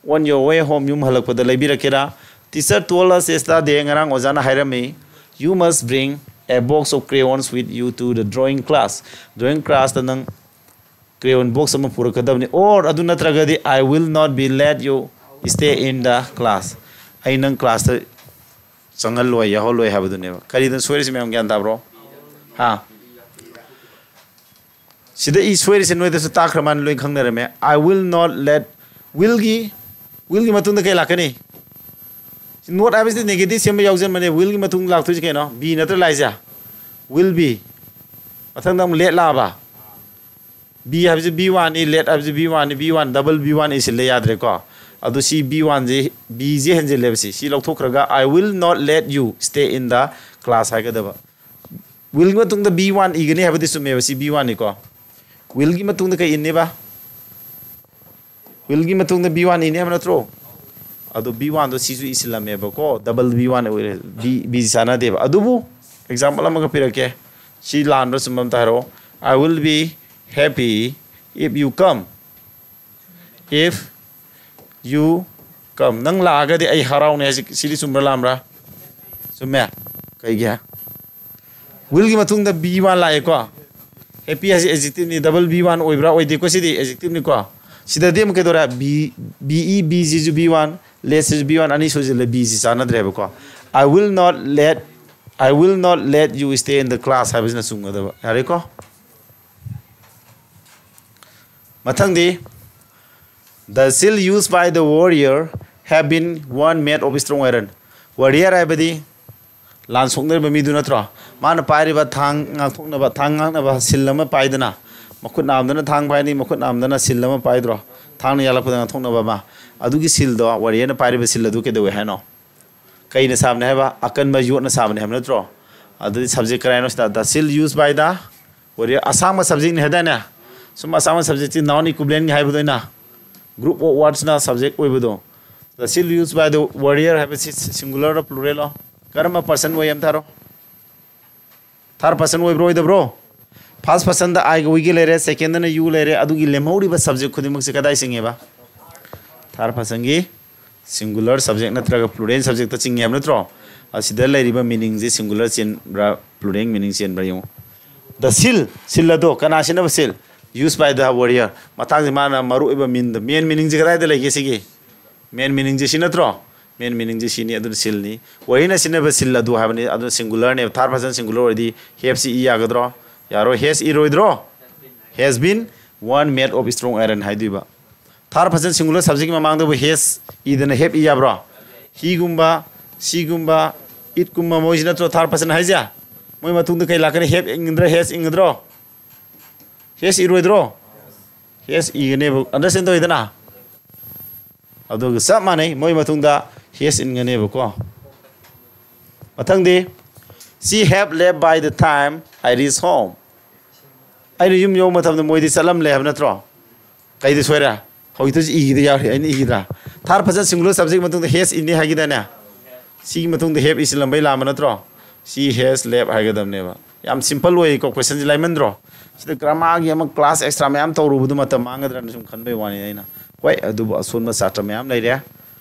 On your way home, ꯌꯨꯝ ꯍꯜꯂꯛꯄꯗ ꯂꯩꯕꯤꯔꯛꯀꯦꯔꯥ? Teacher told us yesterday, ꯉꯔꯥꯡ ꯑꯣꯖꯥꯅ ꯍꯥꯏꯔꯝꯃꯤ, you must bring a box of crayons with you to the drawing class. Drawing classꯇ ꯅꯪ crayon box ꯑꯃ ꯄꯨꯔꯛꯀꯗꯕꯅꯤ꯫ Or ꯑꯗꯨ ꯅꯠꯇ꯭ꯔꯒꯗꯤ, I will not be let you stay in the class. ꯑꯩ ꯅꯪ classꯇ ꯆꯪꯍꯜꯂꯣꯏ, ꯌꯥꯎꯍꯜꯂꯣꯏ ꯍꯥꯏꯕꯗꯨꯅꯦꯕ꯫ ꯀꯔꯤꯗ ꯁꯣꯏꯔꯤꯁꯤ ꯃꯌꯥꯝ ꯒ꯭ꯌꯥꯟ ꯇꯥꯕ꯭ꯔꯣ? ꯍꯥ? ꯁꯤꯗ ꯏ ꯁꯣꯏꯔꯤꯁꯦ ꯅꯣꯏꯗꯁꯨ ꯇꯥꯛꯈ꯭ꯔ ꯃꯥꯜꯂꯦ, ꯂꯣꯏ ꯈꯪꯅꯔꯝꯃꯦ꯫ I will not let, willꯒꯤ, willꯒꯤ ꯃꯇꯨꯡꯗ ꯀꯩ ꯂꯥꯛꯀꯅꯤ? Not ꯍꯥꯏꯕꯁꯤꯗꯤ negative ꯁꯦꯝꯕ ꯌꯥꯎꯖꯟꯕꯅꯦ꯫ Willꯒꯤ ꯃꯇꯨꯡꯗ ꯂꯥꯛꯇꯣꯏꯁꯦ ꯀꯩꯅꯣ? Be ꯅꯠꯇ꯭ꯔ ꯂꯥꯛꯏꯁꯦ? Will be꯫ ꯃꯊꯪꯗ ꯑꯃꯨꯛ let ꯂꯥꯛꯑꯕ? Be ꯍꯥꯏꯕꯁꯤ be oneꯅꯤ, let ꯍꯥꯏꯕꯁꯤ be oneꯅꯤ, be one, double be one ꯏꯁꯤꯜꯂꯦ, ꯌꯥꯗ꯭ꯔꯦꯀꯣ꯫ ꯑꯗꯨ ꯁꯤ be oneꯁꯤ, beꯁꯤ ꯍꯦꯟꯖꯤꯜꯂꯦꯕ꯫ ꯁꯤ, ꯁꯤ ꯂꯧꯊꯣꯛꯈ꯭ꯔꯒ, I will not let you stay in the class ꯍꯥꯏꯒꯗꯕ꯫ Willꯒꯤ ꯃꯇꯨꯡꯗ be one ꯏꯒꯅꯤ ꯍꯥꯏꯕꯗꯤ ꯆꯨꯝꯃꯦꯕ, ꯁꯤ be oneꯅꯤꯀꯣ꯫ Willꯒꯤ ꯃꯇꯨꯡꯗ ꯀꯩ ꯏꯅꯦꯕ? Willꯒꯤ ꯃꯇꯨꯡꯗ be one ꯏꯅꯤ ꯍꯥꯏꯕ ꯅꯠꯇ꯭ꯔꯣ? ꯑꯗꯣ be oneꯗꯣ ꯁꯤꯁꯨ ꯏꯁꯤꯜꯂꯝꯃꯦꯕꯀꯣ, double be one ꯑꯣꯏꯔꯦ, be, be ꯆꯥꯟꯅꯗꯦꯕ꯫ ꯑꯗꯨꯕꯨ example ꯑꯃꯒ ꯄꯤꯔꯛꯀꯦ, ꯁꯤ ꯂꯥꯟꯕ꯭ꯔꯥ ꯆꯨꯝꯕ꯭ꯔꯥ ꯑꯝꯇ ꯍꯥꯏꯔꯛꯑꯣ꯫ I will be happy if you come. If you come. ꯅꯪ ꯂꯥꯛꯑꯒꯗꯤ ꯑꯩ ꯍꯔꯥꯎꯅꯤ ꯍꯥꯏꯁꯤ, ꯁꯤꯗꯤ ꯆꯨꯝꯕ꯭ꯔꯥ ꯂꯥꯟꯕ꯭ꯔꯥ? ꯆꯨꯝꯃꯦ꯫ ꯀꯩꯒꯤ? Willꯒꯤ ꯃꯇꯨꯡꯗ be one ꯂꯥꯛꯑꯦꯀꯣ꯫ Happy ꯍꯥꯏꯁꯤ adjectiveꯅꯤ, double be one ꯑꯣꯏꯕ꯭ꯔꯥ? ꯑꯣꯏꯗꯦꯀꯣ, ꯁꯤꯗꯤ adjectiveꯅꯤꯀꯣ꯫ ꯁꯤꯗꯗꯤ ꯑꯃꯨꯛ ꯀꯩꯗꯧꯔꯦ? Be, be, be ꯁꯤꯁꯨ be one, let ꯁꯤꯁꯨ be one, ꯑꯅꯤ ꯁꯨꯖꯤꯜꯂꯦ, be ꯁꯤ ꯆꯥꯟꯅꯗ꯭ꯔꯦꯕꯀꯣ꯫ I will not let, I will not let you stay in the class ꯍꯥꯏꯕꯁꯤꯅ ꯆꯨꯝꯒꯗꯕ꯫ ꯌꯥꯔꯦꯀꯣ? ꯃꯊꯪꯗꯤ, the shield used by the warrior have been one made of strong iron. Warrior ꯍꯥꯏꯕꯗꯤ ꯂꯥꯟ ꯁꯣꯛꯅꯔꯤꯕ ꯃꯤꯗꯨ ꯅꯠꯇ꯭ꯔꯣ? ꯃꯥꯅ ꯄꯥꯏꯔꯤꯕ ꯊꯥꯡ ꯉꯥꯛꯊꯣꯛꯅꯕ, ꯊꯥꯡ ꯉꯥꯛꯅꯕ shield ꯑꯃ ꯄꯥꯏꯗꯅ, ꯃꯈꯨꯠ ꯅꯥꯝꯗꯅ ꯊꯥꯡ ꯄꯥꯏꯅꯤ, ꯃꯈꯨꯠ ꯅꯥꯝꯗꯅ shield ꯑꯃ ꯄꯥꯏꯗ꯭ꯔꯣ? ꯊꯥꯡꯅ ꯌꯥꯜꯂꯛꯄꯗ ꯉꯥꯛꯊꯣꯛꯅꯕ ꯑꯃ꯫ ꯑꯗꯨꯒꯤ shieldꯗꯣ, warriorꯅ ꯄꯥꯏꯔꯤꯕ shield ꯑꯗꯨ ꯀꯩꯗꯧꯋꯦ ꯍꯥꯏꯅꯣ? ꯀꯩꯅ ꯁꯥꯕꯅꯦ ꯍꯥꯏꯕ? ꯑꯀꯟꯕ ꯌꯣꯠꯅ ꯁꯥꯕꯅꯦ ꯍꯥꯏꯕ ꯅꯠꯇ꯭ꯔꯣ? ꯑꯗꯨꯗꯤ subject ꯀꯔꯥꯏꯅꯣ ꯁꯤꯗ? The shield used by the warrior꯫ ꯑꯁꯥꯡꯕ subjectꯅꯤ ꯍꯥꯏꯗꯥꯏꯅꯦ? ꯁꯨꯝ ꯑꯁꯥꯡꯕ subjectꯁꯤ noun equivalentꯒꯤ ꯍꯥꯏꯕꯗꯣ ꯑꯩꯅ, group of wordsꯅ subject ꯑꯣꯏꯕꯗꯣ꯫ The shield used by the warrior ꯍꯥꯏꯕꯁꯤ singularꯔꯣ pluralꯔꯣ? ꯀꯔꯝꯕ person ꯑꯣꯏ ꯑꯝꯇ ꯍꯥꯏꯔꯣ? Third person ꯑꯣꯏꯕ꯭ꯔꯣ, ꯑꯣꯏꯗꯕ꯭ꯔꯣ? First personꯗ Iꯒ weꯒ ꯂꯩꯔꯦ, secondꯗꯅ you ꯂꯩꯔꯦ, ꯑꯗꯨꯒꯤ ꯂꯦꯝꯍꯧꯔꯤꯕ subject ꯈꯨꯗꯤꯡꯃꯛꯁꯦ ꯀꯗꯥꯏ ꯆꯤꯡꯉꯦꯕ? Third personꯒꯤ singular subject ꯅꯠꯇ꯭ꯔꯒ plural subjectꯇ ꯆꯤꯡꯉꯦ ꯍꯥꯏꯕ ꯅꯠꯇ꯭ꯔꯣ? ꯑꯁꯤꯗ ꯂꯩꯔꯤꯕ meaningꯁꯦ singular ꯆꯦꯟꯕ꯭ꯔꯥ, plural meaning ꯆꯦꯟꯕ꯭ꯔꯥ ꯌꯦꯡꯉꯨ꯫ The seal, seal ꯑꯗꯣ ꯀꯅꯥ ꯁꯤꯖꯤꯟꯅꯕ seal? Used by the warrior. ꯃꯇꯥꯡꯁꯦ ꯃꯥꯅ ꯃꯔꯨ ꯑꯣꯏꯕ meanꯗ, main meaningꯁꯦ ꯀꯗꯥꯏꯗ ꯂꯩꯒꯦ ꯁꯤꯒꯤ? Main meaningꯁꯦ ꯁꯤ ꯅꯠꯇ꯭ꯔꯣ? Main meaningꯁꯦ ꯁꯤꯅꯤ, ꯑꯗꯨꯅ sealꯅꯤ꯫ Warriorꯅ ꯁꯤꯖꯤꯟꯅꯕ seal ꯑꯗꯨ ꯍꯥꯏꯕꯅꯤ, ꯑꯗꯨꯅ singularꯅꯦꯕ꯫ Third person singular ꯑꯣꯏꯔꯗꯤ haveꯁꯤ ꯏ ꯌꯥꯒꯗ꯭ꯔꯣ? ꯌꯥꯔꯣꯏ, has ꯏꯔꯣꯏꯗ꯭ꯔꯣ? Has been one made of strong iron ꯍꯥꯏꯗꯣꯏꯕ꯫ Third person singular subjectꯀꯤ ꯃꯃꯥꯡꯗꯕꯨ has ꯏꯗꯅ have E ꯌꯥꯕ꯭ꯔꯣ? Heꯒꯨꯝꯕ, sheꯒꯨꯝꯕ, itꯀꯨꯝꯕ ꯃꯣꯏꯁꯤ ꯅꯠꯇ꯭ꯔꯣ third person ꯍꯥꯏꯁꯦ? ꯃꯣꯏ ꯃꯇꯨꯡꯗ ꯀꯩ ꯂꯥꯛꯀꯅꯤ? Have ꯏꯪꯒꯗ꯭ꯔꯥ, has ꯏꯪꯒꯗ꯭ꯔꯣ? Has ꯏꯔꯣꯏꯗ꯭ꯔꯣ? Has ꯏꯒꯅꯦꯕ꯫ Understand ꯇꯧꯋꯤꯗꯅ? ꯑꯗꯨꯒ ꯆꯞ ꯃꯥꯟꯅꯩ, ꯃꯣꯏ ꯃꯇꯨꯡꯗ has ꯏꯟꯒꯅꯦꯕꯀꯣ꯫ ꯃꯊꯪꯗꯤ, "She have left by the time I reach home." ꯑꯩꯅ ꯌꯨꯝ ꯌꯧꯕ ꯃꯇꯝꯗ ꯃꯣꯏꯗꯤ ꯆꯠꯂꯝꯂꯦ ꯍꯥꯏꯕ ꯅꯠꯇ꯭ꯔꯣ? ꯀꯩꯗ ꯁꯣꯏꯔꯦ? ꯍꯧꯖꯤꯛꯇꯁꯨ ꯏꯒꯤꯗ ꯌꯥꯎꯔꯤ, ꯑꯩꯅ ꯏꯒꯤꯗ꯭ꯔꯥ? Third person singular subject ꯃꯇꯨꯡꯗ has ꯏꯟꯅꯤ ꯍꯥꯏꯈꯤꯗꯥꯏꯅꯦ? ꯁꯤꯒꯤ ꯃꯇꯨꯡꯗ have ꯏꯁꯤꯜꯂꯝꯕꯩ ꯂꯥꯟꯕ ꯅꯠꯇ꯭ꯔꯣ? "She has left" ꯍꯥꯏꯒꯗꯕꯅꯦꯕ꯫ ꯌꯥꯝ simple ꯑꯣꯏꯀꯣ, questionꯁꯦ ꯂꯥꯏꯃꯟꯗ꯭ꯔꯣ? ꯁꯤꯗ grammarꯒꯤ ꯑꯃ class extra ꯃꯌꯥꯝ ꯇꯧꯔꯨꯕꯗꯣ ꯃꯇꯝ ꯃꯥꯡꯒꯗ꯭ꯔꯅ ꯁꯨꯝ ꯈꯟꯕꯩ ꯋꯥꯅꯤ ꯑꯩꯅ꯫ ꯍꯣꯏ, ꯑꯗꯨꯕꯨ ꯑꯁꯣꯟꯕ ꯁꯥꯇ꯭ꯔ ꯃꯌꯥꯝ ꯂꯩꯔꯦ꯫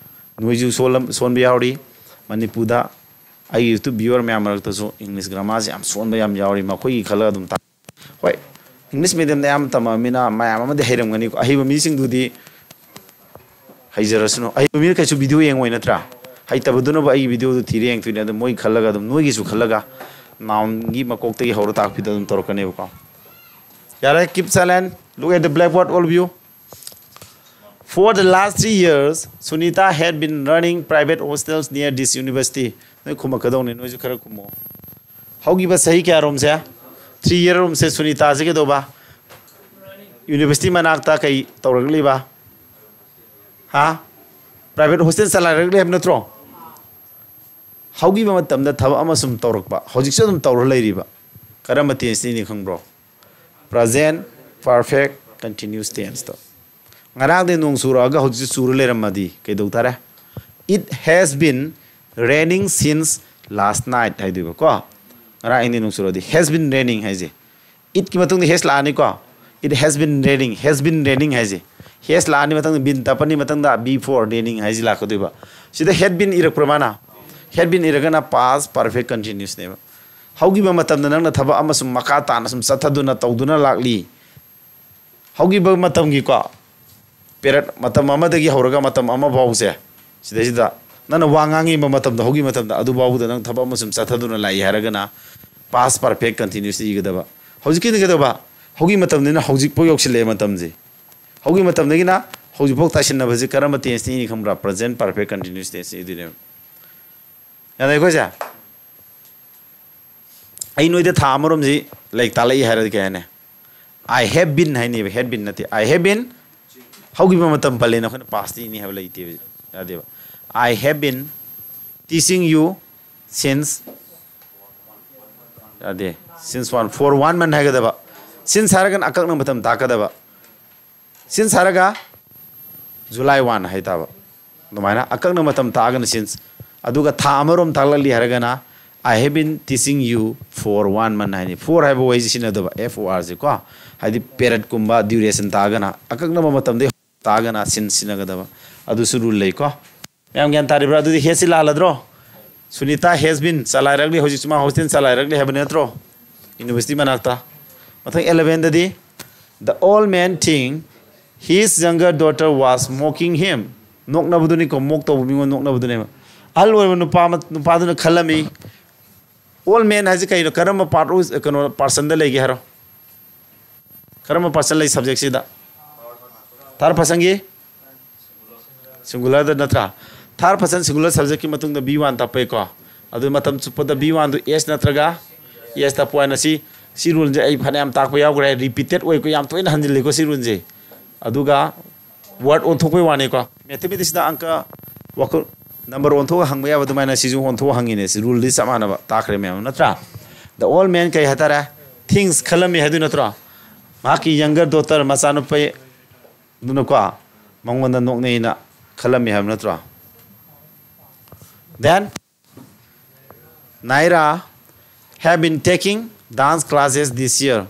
ꯅꯣꯏꯁꯨ ꯁꯣꯜꯂꯝ-, ꯁꯣꯟꯕ ꯌꯥꯎꯔꯤ꯫ ꯃꯅꯤꯄꯨꯔꯗ ꯑꯩꯒꯤ YouTube viewer ꯃꯌꯥꯝ ꯃꯔꯛꯇꯁꯨ English grammarꯁꯦ ꯌꯥꯝ ꯁꯣꯟꯕ ꯌꯥꯝ ꯌꯥꯎꯔꯤ꯫ ꯃꯈꯣꯏꯒꯤ ꯈꯜꯂꯒ ꯑꯗꯨꯝ ꯇꯥꯛ-, ꯍꯣꯏ, English mediumꯗ ꯑꯌꯥꯝꯕ ꯇꯝꯃꯃꯤꯅ ꯃꯌꯥꯝ ꯑꯃꯗꯤ ꯍꯩꯔꯝꯒꯅꯤꯀꯣ꯫ ꯑꯍꯩꯕ ꯃꯤꯁꯤꯡꯗꯨꯗꯤ ꯍꯩꯖꯔꯁꯅꯨ꯫ ꯑꯍꯩꯕ ꯃꯤꯅ ꯀꯩꯁꯨ video ꯌꯦꯡꯉꯣꯏ ꯅꯠꯇ꯭ꯔꯥ? ꯍꯩꯇꯕꯗꯨꯅꯕꯨ ꯑꯩꯒꯤ videoꯗꯨ ꯊꯤꯔ ꯌꯦꯡꯗꯣꯏꯅꯦ꯫ ꯑꯗꯣ ꯃꯣꯏ ꯈꯜꯂꯒ ꯑꯗꯨꯝ, ꯅꯣꯏꯒꯤꯁꯨ ꯈꯜꯂꯒ, nounꯒꯤ ꯃꯀꯣꯛꯇꯒꯤ ꯍꯧꯔ ꯇꯥꯛꯄꯤꯗꯣ ꯑꯗꯨꯝ ꯇꯧꯔꯛꯀꯅꯦꯕꯀꯣ꯫ ꯌꯥꯔꯦ, keep silent, look at the blackboard, all of you. For the last three years, Sunita had been running private hostels near this university. ꯅꯣꯏ ꯈꯨꯝꯃꯛꯀꯗꯧꯅꯦ, ꯅꯣꯏꯁꯨ ꯈꯔ ꯈꯨꯝꯃꯣ꯫ ꯍꯧꯈꯤꯕ ꯆꯍꯤ ꯀꯌꯥꯔꯣꯝꯁꯦ, three year ꯔꯣꯝꯁꯦ ꯁꯨꯅꯤꯇꯥꯁꯦ ꯀꯩꯗꯧꯕ? University ꯃꯅꯥꯛꯇ ꯀꯩ ꯇꯧꯔꯛꯂꯤꯕ? ꯍꯥ? Private hostel ꯆꯂꯥꯏꯔꯛꯂꯤ ꯍꯥꯏꯕ ꯅꯠꯇ꯭ꯔꯣ? ꯍꯧꯈꯤꯕ ꯃꯇꯝꯗ ꯊꯕꯛ ꯑꯃ ꯁꯨꯝ ꯇꯧꯔꯛꯄ, ꯍꯧꯖꯤꯛꯁꯨ ꯑꯗꯨꯝ ꯇꯧꯔ ꯂꯩꯔꯤꯕ꯫ ꯀꯔꯝꯕ tenseꯅꯤ ꯈꯪꯕ꯭ꯔꯣ? Present perfect continuous tenseꯇꯣ꯫ ꯉꯔꯥꯡꯗꯤ ꯅꯣꯡ ꯆꯨꯔꯛꯑꯒ ꯍꯧꯖꯤꯛꯁꯨ ꯆꯨꯔ ꯂꯩꯔꯝꯃꯗꯤ ꯀꯩꯗꯧ ꯇꯥꯔꯦ? "It has been raining since last night" ꯍꯥꯏꯗꯣꯏꯕꯀꯣ꯫ ꯉꯔꯥꯡ ꯑꯍꯤꯡꯗꯤ ꯅꯣꯡ ꯆꯨꯔꯗꯤ, "Has been raining" ꯍꯥꯏꯁꯦ꯫ Itꯀꯤ ꯃꯇꯨꯡꯗ has ꯂꯥꯛꯑꯅꯤꯀꯣ꯫ "It has been raining", "Has been raining" ꯍꯥꯏꯁꯦ꯫ Has ꯂꯥꯛꯑꯅꯤ, ꯃꯊꯪꯗ been ꯇꯞꯄꯅꯤ, ꯃꯊꯪꯗ before raining ꯍꯥꯏꯁꯦ ꯂꯥꯛꯀꯗꯣꯏꯕ꯫ ꯁꯤꯗ had been ꯏꯔꯛꯄ꯭ꯔꯥ ꯃꯥꯅ? Had been ꯏꯔꯒꯅ past perfect continuousꯅꯦꯕ. ꯍꯧꯈꯤꯕ ꯃꯇꯝꯗ ꯅꯪꯅ ꯊꯕꯛ ꯑꯃ ꯁꯨꯝ ꯃꯈꯥ ꯇꯥꯅ ꯁꯨꯝ ꯆꯠꯊꯗꯨꯅ ꯇꯧꯗꯨꯅ ꯂꯥꯛꯂꯤ. ꯍꯧꯈꯤꯕ ꯃꯇꯝꯒꯤꯀꯣ, period, ꯃꯇꯝ ꯑꯃꯗꯒꯤ ꯍꯧꯔꯒ ꯃꯇꯝ ꯑꯃ ꯐꯥꯎꯁꯦ, ꯁꯤꯗꯩꯁꯤꯗ ꯅꯪꯅ ꯋꯥ ꯉꯥꯡꯉꯤꯕ ꯃꯇꯝꯗ, ꯍꯧꯈꯤꯕ ꯃꯇꯝꯗ, ꯑꯗꯨꯐꯥꯎꯕꯗ ꯅꯪ ꯊꯕꯛ ꯑꯃ ꯁꯨꯝ ꯆꯠꯊꯗꯨꯅ ꯂꯥꯛꯏ ꯍꯥꯏꯔꯒꯅ past perfect continuous ꯏꯒꯗꯕ꯫ ꯍꯧꯖꯤꯛꯀꯤꯗꯤ ꯀꯩꯗꯧꯕ? ꯍꯧꯈꯤꯕ ꯃꯇꯝꯗꯅ ꯍꯧꯖꯤꯛꯐꯥꯎ ꯌꯧꯁꯤꯜꯂꯛꯑꯦ ꯃꯇꯝꯁꯦ꯫ ꯍꯧꯈꯤꯕ ꯃꯇꯝꯗꯒꯤꯅ ꯍꯧꯖꯤꯛꯐꯥꯎ ꯇꯥꯏꯁꯤꯟꯅꯕꯁꯦ ꯀꯔꯝꯕ tenseꯅ ꯏꯅꯤ ꯈꯪꯕ꯭ꯔꯥ? Present perfect continuous tense ꯏꯗꯣꯏꯅꯦꯕ꯫ ꯌꯥꯅꯩꯀꯣ ꯁꯦ? ꯑꯩ ꯅꯣꯏꯗ ꯊꯥ ꯑꯃꯔꯣꯝꯁꯤ ꯂꯥꯏꯔꯤꯛ ꯇꯥꯛꯂꯛꯏ ꯍꯥꯏꯔꯗꯤ ꯀꯩ ꯍꯥꯏꯅꯤ? I have been ꯍꯥꯏꯅꯦꯕ, had been ꯅꯠꯇꯦ꯫ I have been, ꯍꯧꯈꯤꯕ ꯃꯇꯝ ꯄꯜꯂꯦꯅ ꯑꯩꯈꯣꯏꯅ pastꯇ ꯏꯅꯤ ꯍꯥꯏꯕ ꯂꯩꯇꯦꯕ, ꯌꯥꯗꯦꯕ꯫ I have been teaching you since, ꯌꯥꯗꯦ, since one, for one month ꯍꯥꯏꯒꯗꯕ꯫ Since ꯍꯥꯏꯔꯒꯅ ꯑꯀꯛꯅꯕ ꯃꯇꯝ ꯇꯥꯛꯀꯗꯕ꯫ Since ꯍꯥꯏꯔꯒ July one ꯍꯥꯏꯇꯥꯕ꯫ ꯑꯗꯨꯃꯥꯏꯅ ꯑꯀꯛꯅꯕ ꯃꯇꯝ ꯇꯥꯛꯑꯒꯅ since꯫ ꯑꯗꯨꯒ ꯊꯥ ꯑꯃꯔꯣꯝ ꯇꯥꯛꯂꯛꯂꯤ ꯍꯥꯏꯔꯒꯅ I have been teaching you for one month ꯍꯥꯏꯅꯤ꯫ For ꯍꯥꯏꯕ ꯋꯥꯍꯩꯁꯤ ꯁꯤꯖꯤꯟꯅꯗꯕ, F O R ꯁꯤ ꯀꯣ꯫ ꯍꯥꯏꯗꯤ periodꯀꯨꯝꯕ duration ꯇꯥꯛꯑꯒꯅ, ꯑꯀꯛꯅꯕ ꯃꯇꯝꯗꯒꯤ ꯇꯥꯛꯑꯒꯅ since ꯁꯤꯖꯤꯟꯅꯒꯗꯕ꯫ ꯑꯗꯨꯁꯨ rule ꯂꯩꯀꯣ꯫ ꯃꯌꯥꯝ ꯒ꯭ꯌꯥꯟ ꯇꯥꯔꯤꯕ꯭ꯔꯥ? ꯑꯗꯨꯗꯤ hasꯁꯤ ꯂꯥꯜꯂꯗ꯭ꯔꯣ? ꯁꯨꯅꯤꯇꯥ has been ꯆꯂꯥꯏꯔꯛꯂꯤ, ꯍꯧꯖꯤꯛꯁꯨ ꯃꯥ hostel ꯆꯂꯥꯏꯔꯛꯂꯤ ꯍꯥꯏꯕ ꯅꯠꯇ꯭ꯔꯣ? University ꯃꯅꯥꯛꯇ꯫ ꯃꯊꯪ elevenꯗꯗꯤ, the old man think his younger daughter was mocking him. ꯅꯣꯛꯅꯕꯗꯨꯅꯤꯀꯣ, mock ꯇꯧꯕ ꯃꯤꯉꯣꯟ ꯅꯣꯛꯅꯕꯗꯨꯅꯦꯕ꯫ ꯑꯍꯜ ꯑꯣꯏꯔꯕ ꯅꯨꯄꯥ ꯑꯃ, ꯅꯨꯄꯥꯗꯨꯅ ꯈꯜꯂꯝꯃꯤ꯫ Old man ꯍꯥꯏꯁꯦ ꯀꯩꯅꯣ? ꯀꯔꯝꯕ part, ꯀꯩꯅꯣ, personꯗ ꯂꯩꯒꯦ ꯍꯥꯏꯔꯣ? ꯀꯔꯝꯕ person ꯂꯩ subjectꯁꯤꯗ? Third personꯒꯤ singularꯗ ꯅꯠꯇ꯭ꯔꯥ? Third person singular subjectꯀꯤ ꯃꯇꯨꯡꯗ V one ꯇꯞꯄꯩꯀꯣ꯫ ꯑꯗꯨ ꯃꯇꯝ ꯆꯨꯞꯄꯗ V oneꯗꯨ S ꯅꯠꯇ꯭ꯔꯒ S ꯇꯞꯄ ꯍꯥꯏꯅ ꯁꯤ, ꯁꯤ ruleꯁꯦ ꯑꯩ ꯐꯅꯌꯥꯝ ꯇꯥꯛꯄ ꯌꯥꯎꯈ꯭ꯔꯦ, repeated ꯑꯣꯏꯀꯣ, ꯌꯥꯝ ꯇꯣꯏꯅ ꯍꯟꯖꯤꯜꯂꯤꯀꯣ ꯁꯤ ruleꯁꯦ꯫ ꯑꯗꯨꯒ word ꯑꯣꯟꯊꯣꯛꯄꯩ ꯋꯥꯅꯤꯀꯣ꯫ Mathematicsꯇ ꯑꯪꯀ ꯋꯥꯈꯜ number ꯑꯣꯟꯊꯣꯛꯑꯒ ꯍꯪꯕ ꯌꯥꯕ ꯑꯗꯨꯃꯥꯏꯅ ꯁꯤꯁꯨ ꯑꯣꯟꯊꯣꯛꯑ ꯍꯪꯉꯤꯅꯦ꯫ ꯁꯤ ruleꯗꯤ ꯆꯞ ꯃꯥꯟꯅꯕ ꯇꯥꯛꯈ꯭ꯔꯦ ꯃꯌꯥꯝ, ꯅꯠꯇ꯭ꯔꯥ? The old man ꯀꯩ ꯍꯥꯏꯇꯥꯔꯦ? Thinks, ꯈꯜꯂꯝꯃꯤ ꯍꯥꯏꯗꯣꯏ ꯅꯠꯇ꯭ꯔꯣ? ꯃꯍꯥꯛꯀꯤ younger daughter, ꯃꯆꯥꯅꯨꯄꯤ ꯑꯗꯨꯅꯀꯣ, ꯃꯉꯣꯟꯗ ꯅꯣꯛꯅꯩꯅ ꯈꯜꯂꯝꯃꯤ ꯍꯥꯏꯕ ꯅꯠꯇ꯭ꯔꯣ? Then Naira have been taking dance classes this year.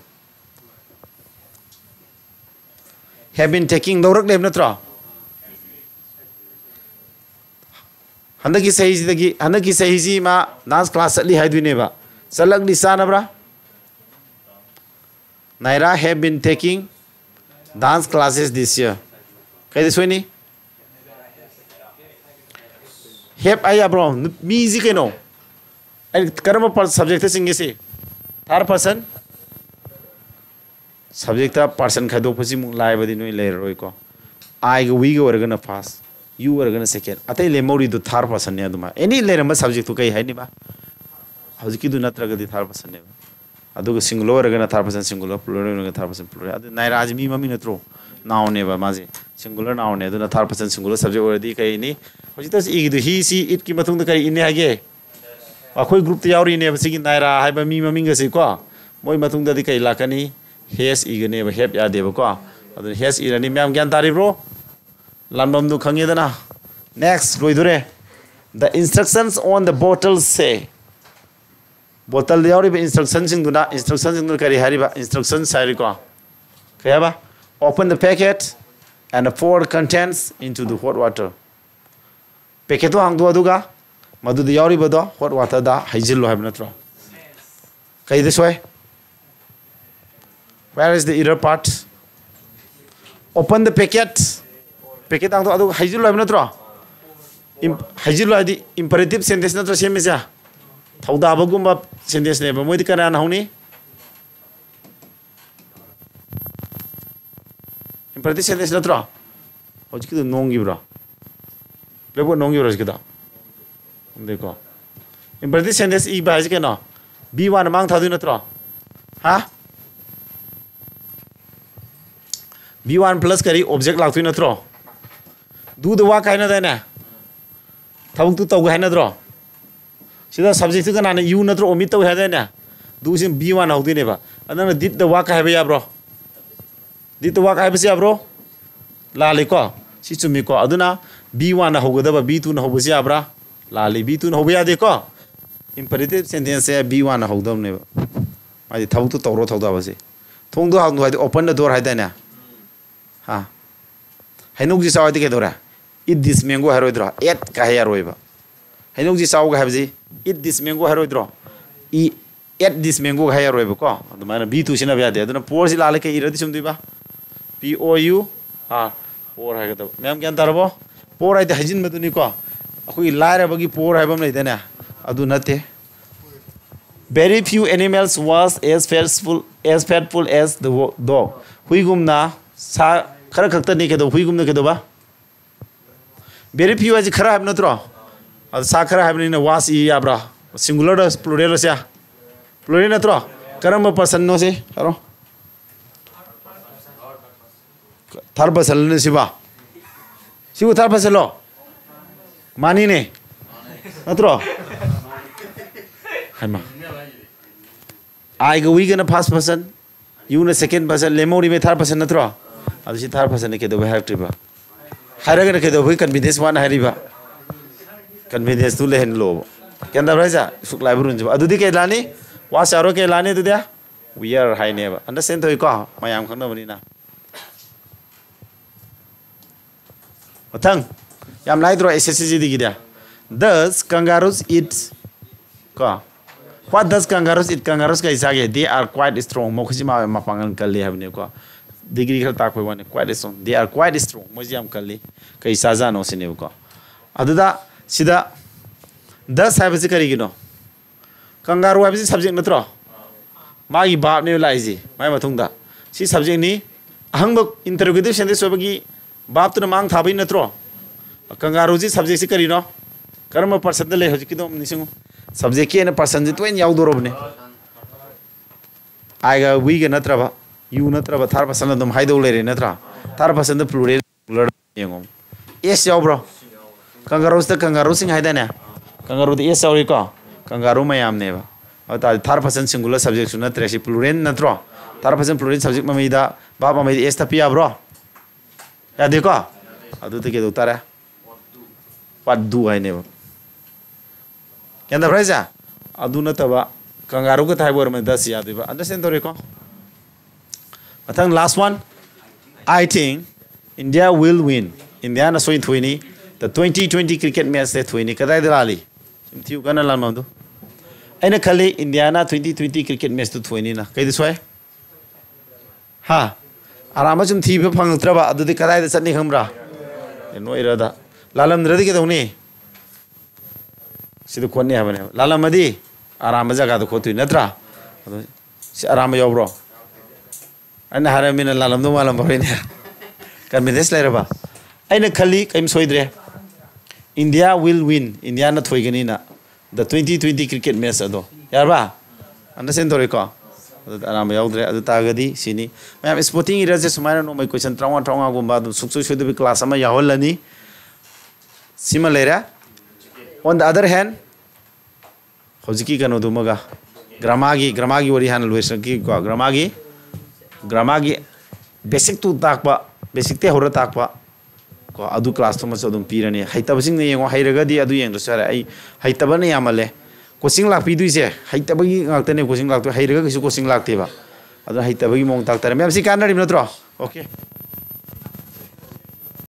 Have been taking, ꯂꯧꯔꯛꯂꯦꯕ ꯅꯠꯇ꯭ꯔꯣ? ꯍꯟꯗꯛꯀꯤ ꯆꯍꯤꯁꯤꯗꯒꯤ, ꯍꯟꯗꯛꯀꯤ ꯆꯍꯤꯁꯤ ꯃꯥ dance class ꯆꯠꯂꯤ ꯍꯥꯏꯗꯣꯏꯅꯦꯕ꯫ ꯆꯠꯂꯛꯂꯤ ꯆꯥꯅꯕ꯭ꯔꯥ? Naira have been taking dance classes this year. ꯀꯩꯗ ꯁꯣꯏꯅꯤ? Have ꯍꯥꯏ ꯌꯥꯕ꯭ꯔꯣ? ꯅꯨ-, ꯃꯤꯁꯤ ꯀꯩꯅꯣ? ꯑꯩ ꯀꯔꯝꯕ ꯄꯔ-, subjectꯇ ꯆꯤꯡꯒꯦ ꯁꯤ? Third person? Subjectꯇ person ꯈꯥꯏꯗꯣꯛꯄꯁꯤꯃꯨꯛ ꯂꯥꯏꯕꯗꯤ ꯅꯣꯏ ꯂꯩꯔꯔꯣꯏꯀꯣ꯫ Iꯒ weꯒ ꯑꯣꯏꯔꯒꯅ first, you ꯑꯣꯏꯔꯒꯅ second꯫ ꯑꯇꯩ ꯂꯦꯝꯍꯧꯔꯤꯗꯨ third personꯅꯦ꯫ ꯑꯗꯨꯃꯥꯏꯅ any ꯂꯩꯔꯝꯕ subjectꯇꯨ ꯀꯩ ꯍꯥꯏꯅꯤꯕ? ꯍꯧꯖꯤꯛꯀꯤꯗꯨ ꯅꯠꯇ꯭ꯔꯒꯗꯤ third personꯅꯦꯕ꯫ ꯑꯗꯨꯒ singular ꯑꯣꯏꯔꯒꯅ third person singular, plural ꯑꯣꯏꯔꯒꯅ third person plural꯫ ꯑꯗꯨ ꯅꯥꯏꯔꯥꯁꯤ ꯃꯤ ꯃꯃꯤꯡ ꯅꯠꯇ꯭ꯔꯣ? Nounꯅꯦꯕ ꯃꯥꯁꯦ꯫ Singular nounꯅꯦ꯫ ꯑꯗꯨꯅ third person singular subject ꯑꯣꯏꯔꯗꯤ ꯀꯩꯅꯤ? ꯍꯧꯖꯤꯛꯇ ꯏꯒꯤꯗꯨ he, she, itꯀꯤ ꯃꯇꯨꯡꯗ ꯀꯔꯤ inꯅꯤ ꯍꯥꯏꯒꯦ? ꯑꯩꯈꯣꯏ groupꯇ ꯌꯥꯎꯔꯤꯅꯦꯕ ꯁꯤꯒꯤ ꯅꯥꯏꯔꯥ ꯍꯥꯏꯕ ꯃꯤ ꯃꯃꯤꯡ ꯑꯁꯤ ꯀꯣ꯫ ꯃꯣꯏ ꯃꯇꯨꯡꯗꯗꯤ ꯀꯩ ꯂꯥꯛꯀꯅꯤ? Has ꯏꯒꯅꯦꯕ, have ꯌꯥꯗꯦꯕꯀꯣ꯫ ꯑꯗꯨꯅ has ꯏꯔꯅꯤ꯫ ꯃꯌꯥꯝ ꯒ꯭ꯌꯥꯟ ꯇꯥꯔꯤꯕ꯭ꯔꯣ? ꯂꯥꯟꯐꯝꯗꯨ ꯈꯪꯉꯦꯗꯅ꯫ Next, ꯂꯣꯏꯗꯣꯔꯦ꯫ The instructions on the bottle say. Bottleꯗ ꯌꯥꯎꯔꯤꯕ instructionꯁꯤꯡꯗꯨꯅ, instructionꯁꯤꯡꯗꯨꯅ ꯀꯔꯤ ꯍꯥꯏꯔꯤꯕ? Instructions ꯍꯥꯏꯔꯤꯀꯣ꯫ ꯀꯩ ꯍꯥꯏꯕ? Open the packet and pour contents into the hot water. Packetꯇꯣ ꯍꯥꯡꯗꯣꯛ, ꯑꯗꯨꯒ ꯃꯗꯨꯗ ꯌꯥꯎꯔꯤꯕꯗꯣ hot waterꯗ ꯍꯩꯖꯤꯜꯂꯣ ꯍꯥꯏꯕ ꯅꯠꯇ꯭ꯔꯣ? ꯀꯩꯗ ꯁꯣꯏ? Where is the error part? Open the packet. Packet ꯍꯥꯡꯗꯣꯛ, ꯑꯗꯨꯒ ꯍꯩꯖꯤꯜꯂꯣ ꯍꯥꯏꯕ ꯅꯠꯇ꯭ꯔꯣ? Im-, ꯍꯩꯖꯤꯜꯂꯣ ꯍꯥꯏꯗꯤ imperative sentence ꯅꯠꯇ꯭ꯔꯣ ꯁꯦꯝꯃꯤꯁꯦ? ꯊꯧꯗꯥꯕꯒꯨꯝꯕ sentenceꯅꯦꯕ꯫ ꯃꯣꯏꯗꯤ ꯀꯅꯥꯅ ꯍꯧꯅꯤ? Imperative sentence ꯅꯠꯇ꯭ꯔꯣ? ꯍꯧꯖꯤꯛꯀꯤꯗꯣ ꯅꯣꯡꯈꯤꯕ꯭ꯔꯣ? Blackboard ꯅꯣꯡꯈꯤꯕ꯭ꯔꯣ ꯍꯧꯖꯤꯛꯀꯤꯗꯣ? ꯈꯪꯗꯦꯀꯣ꯫ Imperative sentence ꯏꯕ ꯍꯥꯏꯁꯦ ꯀꯩꯅꯣ? Be one ꯃꯥꯡ ꯊꯥꯗꯣꯏ ꯅꯠꯇ꯭ꯔꯣ? ꯍꯥ? Be one plus ꯀꯔꯤ? Object ꯂꯥꯛꯇꯣꯏ ꯅꯠꯇ꯭ꯔꯣ? Do the work ꯍꯥꯏꯅꯗꯥꯏꯅꯦ? ꯊꯕꯛꯇꯨ ꯇꯧꯒꯦ ꯍꯥꯏꯅꯗ꯭ꯔꯣ? ꯁꯤꯗ subjectꯇꯨ ꯀꯅꯥꯅ? You ꯅꯠꯇ꯭ꯔꯣ? Omit ꯇꯧꯏ ꯍꯥꯏꯗꯥꯏꯅꯦ? Doꯁꯤꯅ be one ꯍꯧꯗꯣꯏꯅꯦꯕ꯫ ꯑꯗꯨ ꯅꯪꯅ did the work ꯍꯥꯏꯕ ꯌꯥꯕ꯭ꯔꯣ? Did the work ꯍꯥꯏꯕꯁꯤ ꯌꯥꯕ꯭ꯔꯣ? ꯂꯥꯜꯂꯤꯀꯣ? ꯁꯤ ꯆꯨꯝꯃꯤꯀꯣ? ꯑꯗꯨꯅ be oneꯅ ꯍꯧꯒꯗꯕ, be twoꯅ ꯍꯧꯕꯁꯤ ꯌꯥꯕ꯭ꯔꯥ? ꯂꯥꯜꯂꯤ, be twoꯅ ꯍꯧꯕ ꯌꯥꯗꯦꯀꯣ? Imperative sentenceꯁꯦ be oneꯅ ꯍꯧꯗꯕꯅꯦꯕ꯫ ꯃꯥꯗꯤ ꯊꯕꯛꯇꯨ ꯇꯧꯔꯣ ꯊꯧꯗꯥꯕꯁꯦ꯫ ꯊꯣꯡꯗꯣ ꯍꯥꯡꯗꯣ ꯍꯥꯏꯗꯤ open the door ꯍꯥꯏꯗꯥꯏꯅꯦ? ꯍꯥ? ꯍꯩꯅꯧꯁꯤ ꯆꯥꯎ ꯍꯥꯏꯗꯤ ꯀꯩꯗꯧꯔꯦ? Eat this mango ꯍꯥꯏꯔꯣꯏꯗ꯭ꯔꯣ? Eat ꯀꯥꯏ ꯍꯥꯏ ꯌꯥꯔꯣꯏꯕ꯫ ꯍꯩꯅꯧꯁꯤ ꯆꯥꯎꯒ ꯍꯥꯏꯕꯁꯤ eat this mango ꯍꯥꯏꯔꯣꯏꯗ꯭ꯔꯣ? ꯏ ate this mango ꯍꯥꯏꯔꯣꯏꯕꯀꯣ꯫ ꯑꯗꯨꯃꯥꯏꯅ be to ꯁꯤꯖꯤꯟꯅꯕ ꯌꯥꯗꯦ꯫ ꯑꯗꯨꯅ poor ꯁꯤ ꯂꯥꯜꯂꯦ, ꯀꯩ ꯏꯔꯗꯤ ꯆꯨꯝꯗꯣꯏꯕ? P O U R, poor ꯍꯥꯏꯒꯗꯕ꯫ ꯃꯌꯥꯝ ꯒ꯭ꯌꯥꯟ ꯇꯥꯔꯕꯣ? Poor ꯍꯥꯏꯗꯤ ꯍꯩꯖꯤꯟꯕꯗꯨꯅꯤꯀꯣ꯫ ꯑꯩꯈꯣꯏꯒꯤ ꯂꯥꯏꯔꯕꯒꯤ poor ꯍꯥꯏꯕ ꯑꯃ ꯂꯩꯗꯥꯏꯅꯦ? ꯑꯗꯨ ꯅꯠꯇꯦ꯫ Very few animals was as faithful, as faithful as the wo- dog. ꯍꯨꯏꯒꯨꯝꯅ ꯁꯥ ꯈꯔ ꯈꯛꯇꯅꯤ ꯀꯩꯗꯧꯕ? ꯍꯨꯏꯒꯨꯝꯅ ꯀꯩꯗꯧꯕ? Very few ꯍꯥꯏꯁꯤ ꯈꯔ ꯍꯥꯏꯕ ꯅꯠꯇ꯭ꯔꯣ? ꯑꯗꯨ ꯁꯥ ꯈꯔ ꯍꯥꯏꯕꯅꯤꯅ was ꯏ ꯌꯥꯕ꯭ꯔꯥ? Singular ꯔ plural ꯔ ꯁꯦ? Plural ꯅꯠꯇ꯭ꯔꯣ? ꯀꯔꯝꯕ person ꯅꯣ ꯁꯤ? ꯍꯥꯏꯔꯣ꯫ Third person ꯅꯤ ꯁꯤꯕꯣ? ꯁꯤꯕꯨ third person ꯂꯣ? ꯃꯥꯅꯤꯅꯦ꯫ ꯅꯠꯇ꯭ꯔꯣ? ꯍꯩꯃꯥ꯫ I ꯒ we Gana first person, you ꯅ second person, ꯂꯦꯝꯍꯧꯔꯤꯕ third person ꯅꯠꯇ꯭ꯔꯣ? ꯑꯗꯨ ꯁꯤ third person ꯅ ꯀꯩꯗꯧꯕꯩ ꯍꯥꯏꯔꯛꯇ꯭ꯔꯤꯕ? ꯍꯥꯏꯔꯒꯅ ꯀꯩꯗꯧꯕꯩ convenience ꯋꯥꯠꯅ ꯍꯥꯏꯔꯤꯕ? Convenience ꯇꯨ ꯂꯩꯍꯜꯂꯣꯕ꯫ ꯒ꯭ꯌꯥꯟ ꯇꯥꯕ꯭ꯔꯥ ꯍꯥꯏꯁꯦ? ꯁꯨꯛ ꯂꯥꯏꯕ rule ꯁꯤꯕꯨ꯫ ꯑꯗꯨꯗꯤ ꯀꯩ ꯂꯥꯛꯅꯤ? Was ꯌꯥꯎꯔꯣꯏ, ꯀꯩ ꯂꯥꯛꯅꯤ ꯑꯗꯨꯗꯤ? Were ꯍꯥꯏꯅꯦꯕ꯫ Understand ꯇꯧꯏꯀꯣ? ꯃꯌꯥꯝ ꯈꯪꯅꯕꯅꯤꯅ꯫ ꯃꯊꯪ꯫ ꯌꯥꯝ ꯂꯥꯏꯗ꯭ꯔꯣ S S C G D ꯒꯤꯗꯤ? Does kangaroos eat? ꯀꯣ? What does kangaroos eat? Kangaroos ꯀꯩ ꯆꯥꯒꯦ? They are quite strong. ꯃꯈꯣꯏꯁꯤ ꯃꯥ-, ꯃꯄꯥꯡꯒꯜ ꯀꯜꯂꯤ ꯍꯥꯏꯕꯅꯦꯀꯣ꯫ Degree ꯈꯔ ꯇꯥꯛꯄꯩ ꯋꯥꯅꯤ꯫ Quite strong. They are quite strong. ꯃꯣꯏꯁꯤ ꯌꯥꯝ ꯀꯜꯂꯤ꯫ ꯀꯩ ꯆꯥꯖꯥꯠꯅꯣ ꯁꯤꯅꯦꯕꯀꯣ꯫ ꯑꯗꯨꯗ ꯁꯤꯗ does ꯍꯥꯏꯕꯁꯤ ꯀꯔꯤꯒꯤꯅꯣ? Kangaroo ꯍꯥꯏꯕꯁꯤ subject ꯅꯠꯇ꯭ꯔꯣ? ꯃꯥꯒꯤ verb ꯅꯦꯕ ꯂꯥꯛꯏꯁꯤ ꯃꯥꯏ ꯃꯇꯨꯡꯗ꯫ ꯁꯤ subject ꯅꯤ꯫ ꯑꯍꯪꯕ interrogative sentence ꯑꯣꯏꯕꯒꯤ verb ꯇꯨꯅ ꯃꯥꯡ ꯊꯥꯕꯩ ꯅꯠꯇ꯭ꯔꯣ? Kangaroo ꯁꯤ subject ꯁꯤ ꯀꯔꯤꯅꯣ? ꯀꯔꯝꯕ person ꯗ ꯂꯩ? ꯍꯧꯖꯤꯛꯀꯤꯗꯣ ꯑꯃꯨꯛ ꯅꯤꯡꯁꯤꯡꯉꯨ꯫ Subject ꯀꯤ ꯑꯣꯏꯅ person ꯁꯤ ꯇꯣꯏꯅ ꯌꯥꯎꯗꯣꯔꯕꯅꯦ꯫ I ꯒ we ꯒ ꯅꯠꯇ꯭ꯔꯕ, you ꯅꯠꯇ꯭ꯔꯕ, third person ꯑꯗꯨꯝ ꯍꯥꯏꯗꯧ ꯂꯩꯔꯦ ꯅꯠꯇ꯭ꯔꯥ? Third person ꯗ plural, singular ꯌꯦꯡꯉꯣ꯫ S ꯌꯥꯎꯕ꯭ꯔꯣ? Kangaroos ꯇ kangaroo ꯁꯤꯡ ꯍꯥꯏꯗꯥꯏꯅꯦ? Kangaroo ꯗ S ꯌꯥꯎꯔꯤꯀꯣ? Kangaroo ꯃꯌꯥꯝꯅꯦꯕ꯫ ꯑꯗꯨ ꯇꯥꯔꯗꯤ third person singular subject ꯁꯨ ꯅꯠꯇ꯭ꯔꯦ, ꯁꯤ plural ꯅꯠꯇ꯭ꯔꯣ? Third person plural subject ꯃꯃꯩꯗ verb ꯃꯃꯩꯗ S ꯊꯞꯄꯤ ꯌꯥꯕ꯭ꯔꯣ? ꯌꯥꯗꯦꯀꯣ? ꯑꯗꯨꯗꯤ ꯀꯩꯗꯧ ꯇꯥꯔꯦ? What do ꯍꯥꯏꯅꯦꯕ꯫ ꯒ꯭ꯌꯥꯟ ꯇꯥꯕ꯭ꯔꯥ ꯍꯥꯏꯁꯦ? ꯑꯗꯨ ꯅꯠꯇꯕ kangaroo ꯈꯛꯇ ꯍꯥꯏꯕ ꯑꯣꯏꯔꯝꯃꯗꯤ does ꯌꯥꯗꯣꯏꯕ꯫ Understand ꯇꯧꯔꯦꯀꯣ? ꯃꯊꯪ last one. I think India will win. India ꯅ ꯁꯣꯏ ꯊꯣꯏꯅꯤ꯫ The twenty twenty cricket match ꯁꯦ ꯊꯣꯏꯅꯤ꯫ ꯀꯗꯥꯏꯗ ꯂꯥꯜꯂꯤ? ꯁꯨꯝ ꯊꯤꯌꯨ ꯀꯟꯅ ꯂꯥꯟꯐꯝꯗꯨ꯫ ꯑꯩꯅ ꯈꯜꯂꯤ ꯏꯟꯗꯤꯌꯥꯅ twenty twenty cricket match ꯇꯨ ꯊꯣꯏꯅꯤꯅ꯫ ꯀꯩꯗ ꯁꯣꯏ? ꯍꯥ? ꯑꯔꯥꯟꯕ ꯁꯨꯝ ꯊꯤꯕ ꯐꯪꯉꯛꯇ꯭ꯔꯕ? ꯑꯗꯨꯗꯤ ꯀꯗꯥꯏꯗ ꯆꯠꯅꯤ ꯈꯪꯕ꯭ꯔꯥ? ꯑꯦ, ꯅꯣꯏꯔꯗ꯫ ꯂꯥꯜꯂꯝꯗ꯭ꯔꯗꯤ ꯀꯩꯗꯧꯅꯤ? ꯁꯤꯗ ꯈꯣꯠꯅꯤ ꯍꯥꯏꯕꯅꯦꯕ꯫ ꯂꯥꯜꯂꯝꯃꯗꯤ ꯑꯔꯥꯟꯕ ꯖꯒꯥꯗ ꯈꯣꯠꯇꯣꯏ ꯅꯠꯇ꯭ꯔꯥ? ꯑꯗꯣ ꯁꯤ ꯑꯔꯥꯟꯕ ꯌꯥꯎꯕ꯭ꯔꯣ? ꯑꯩꯅ ꯍꯥꯏꯔꯃꯤꯅ ꯂꯥꯜꯂꯝꯗꯧ ꯃꯥꯜꯂꯝꯃꯔꯣꯏꯅꯦ꯫ Confidence ꯂꯩꯔꯕ? ꯑꯩꯅ ꯈꯜꯂꯤ ꯀꯔꯤꯝ ꯁꯣꯏꯗ꯭ꯔꯦ꯫ India will win, Indian ꯊꯣꯏꯒꯅꯤꯅ꯫ The twenty twenty cricket match ꯑꯗꯣ꯫ ꯌꯥꯔꯕ? Understand ꯇꯧꯔꯦꯀꯣ? ꯑꯗꯨꯗ ꯑꯔꯥꯟꯕ ꯌꯥꯎꯗ꯭ꯔꯦ꯫ ꯑꯗꯨ ꯇꯥꯔꯒꯗꯤ ꯁꯤꯅꯤ꯫ ꯃꯌꯥꯝ sporting ꯏꯔꯁꯦ ꯁꯨꯃꯥꯏꯅ ꯅꯣꯡꯃꯩ question ꯇꯔꯥꯃꯉꯥ ꯇꯔꯥꯃꯉꯥꯒꯨꯝꯕ ꯑꯗꯨꯝ ꯁꯨꯡꯁꯣꯏ ꯁꯣꯏꯗꯕꯤ class ꯑꯃ ꯌꯥꯎꯍꯜꯂꯅꯤ꯫ ꯁꯤꯃ ꯂꯩꯔꯦ꯫ On the other hand, ꯍꯧꯖꯤꯛꯀꯤ ꯀꯩꯅꯣꯗꯨꯃꯒ, ꯒ꯭ꯔꯥꯃꯥꯒꯤ, ꯒ꯭ꯔꯥꯃꯥꯒꯤ ꯋꯥꯔꯤ ꯍꯥꯟꯅ ꯂꯣꯏꯁꯤꯟꯈꯤꯀꯣ꯫ ꯒ꯭ꯔꯥꯃꯥꯒꯤ, ꯒ꯭ꯔꯥꯃꯥꯒꯤ basic ꯇꯨ ꯇꯥꯛꯄ, basic ꯇꯩ ꯍꯧꯔ ꯇꯥꯛꯄ ꯀꯣ, ꯑꯗꯨ class ꯇꯨꯃꯁꯨ ꯑꯗꯨꯝ ꯄꯤꯔꯅꯤ꯫ ꯍꯩꯇꯕꯁꯤꯡꯅ ꯌꯦꯡꯉꯣ, ꯍꯩꯔꯒꯗꯤ ꯑꯗꯨ ꯌꯦꯡꯗ꯭ꯔꯁꯨ ꯌꯥꯔꯦ꯫ ꯑꯩ ꯍꯩꯇꯕꯅ ꯌꯥꯝꯃꯜꯂꯦ꯫ Coaching ꯂꯥꯛꯄꯤꯗꯣꯏꯁꯦ ꯍꯩꯇꯕꯒꯤ ꯉꯥꯛꯇꯅꯦ꯫ Coaching ꯂꯥꯛꯇꯣꯏ, ꯍꯩꯔꯒ ꯀꯩꯁꯨ coaching ꯂꯥꯛꯇꯦꯕ꯫ ꯑꯗꯨꯅ ꯍꯩꯇꯕꯒꯤ ꯃꯑꯣꯡ ꯇꯥꯛꯇꯔꯦ꯫ ꯃꯌꯥꯝ ꯁꯤ ꯀꯥꯟꯅꯔꯤꯕ ꯅꯠꯇ꯭ꯔꯣ? Okay꯫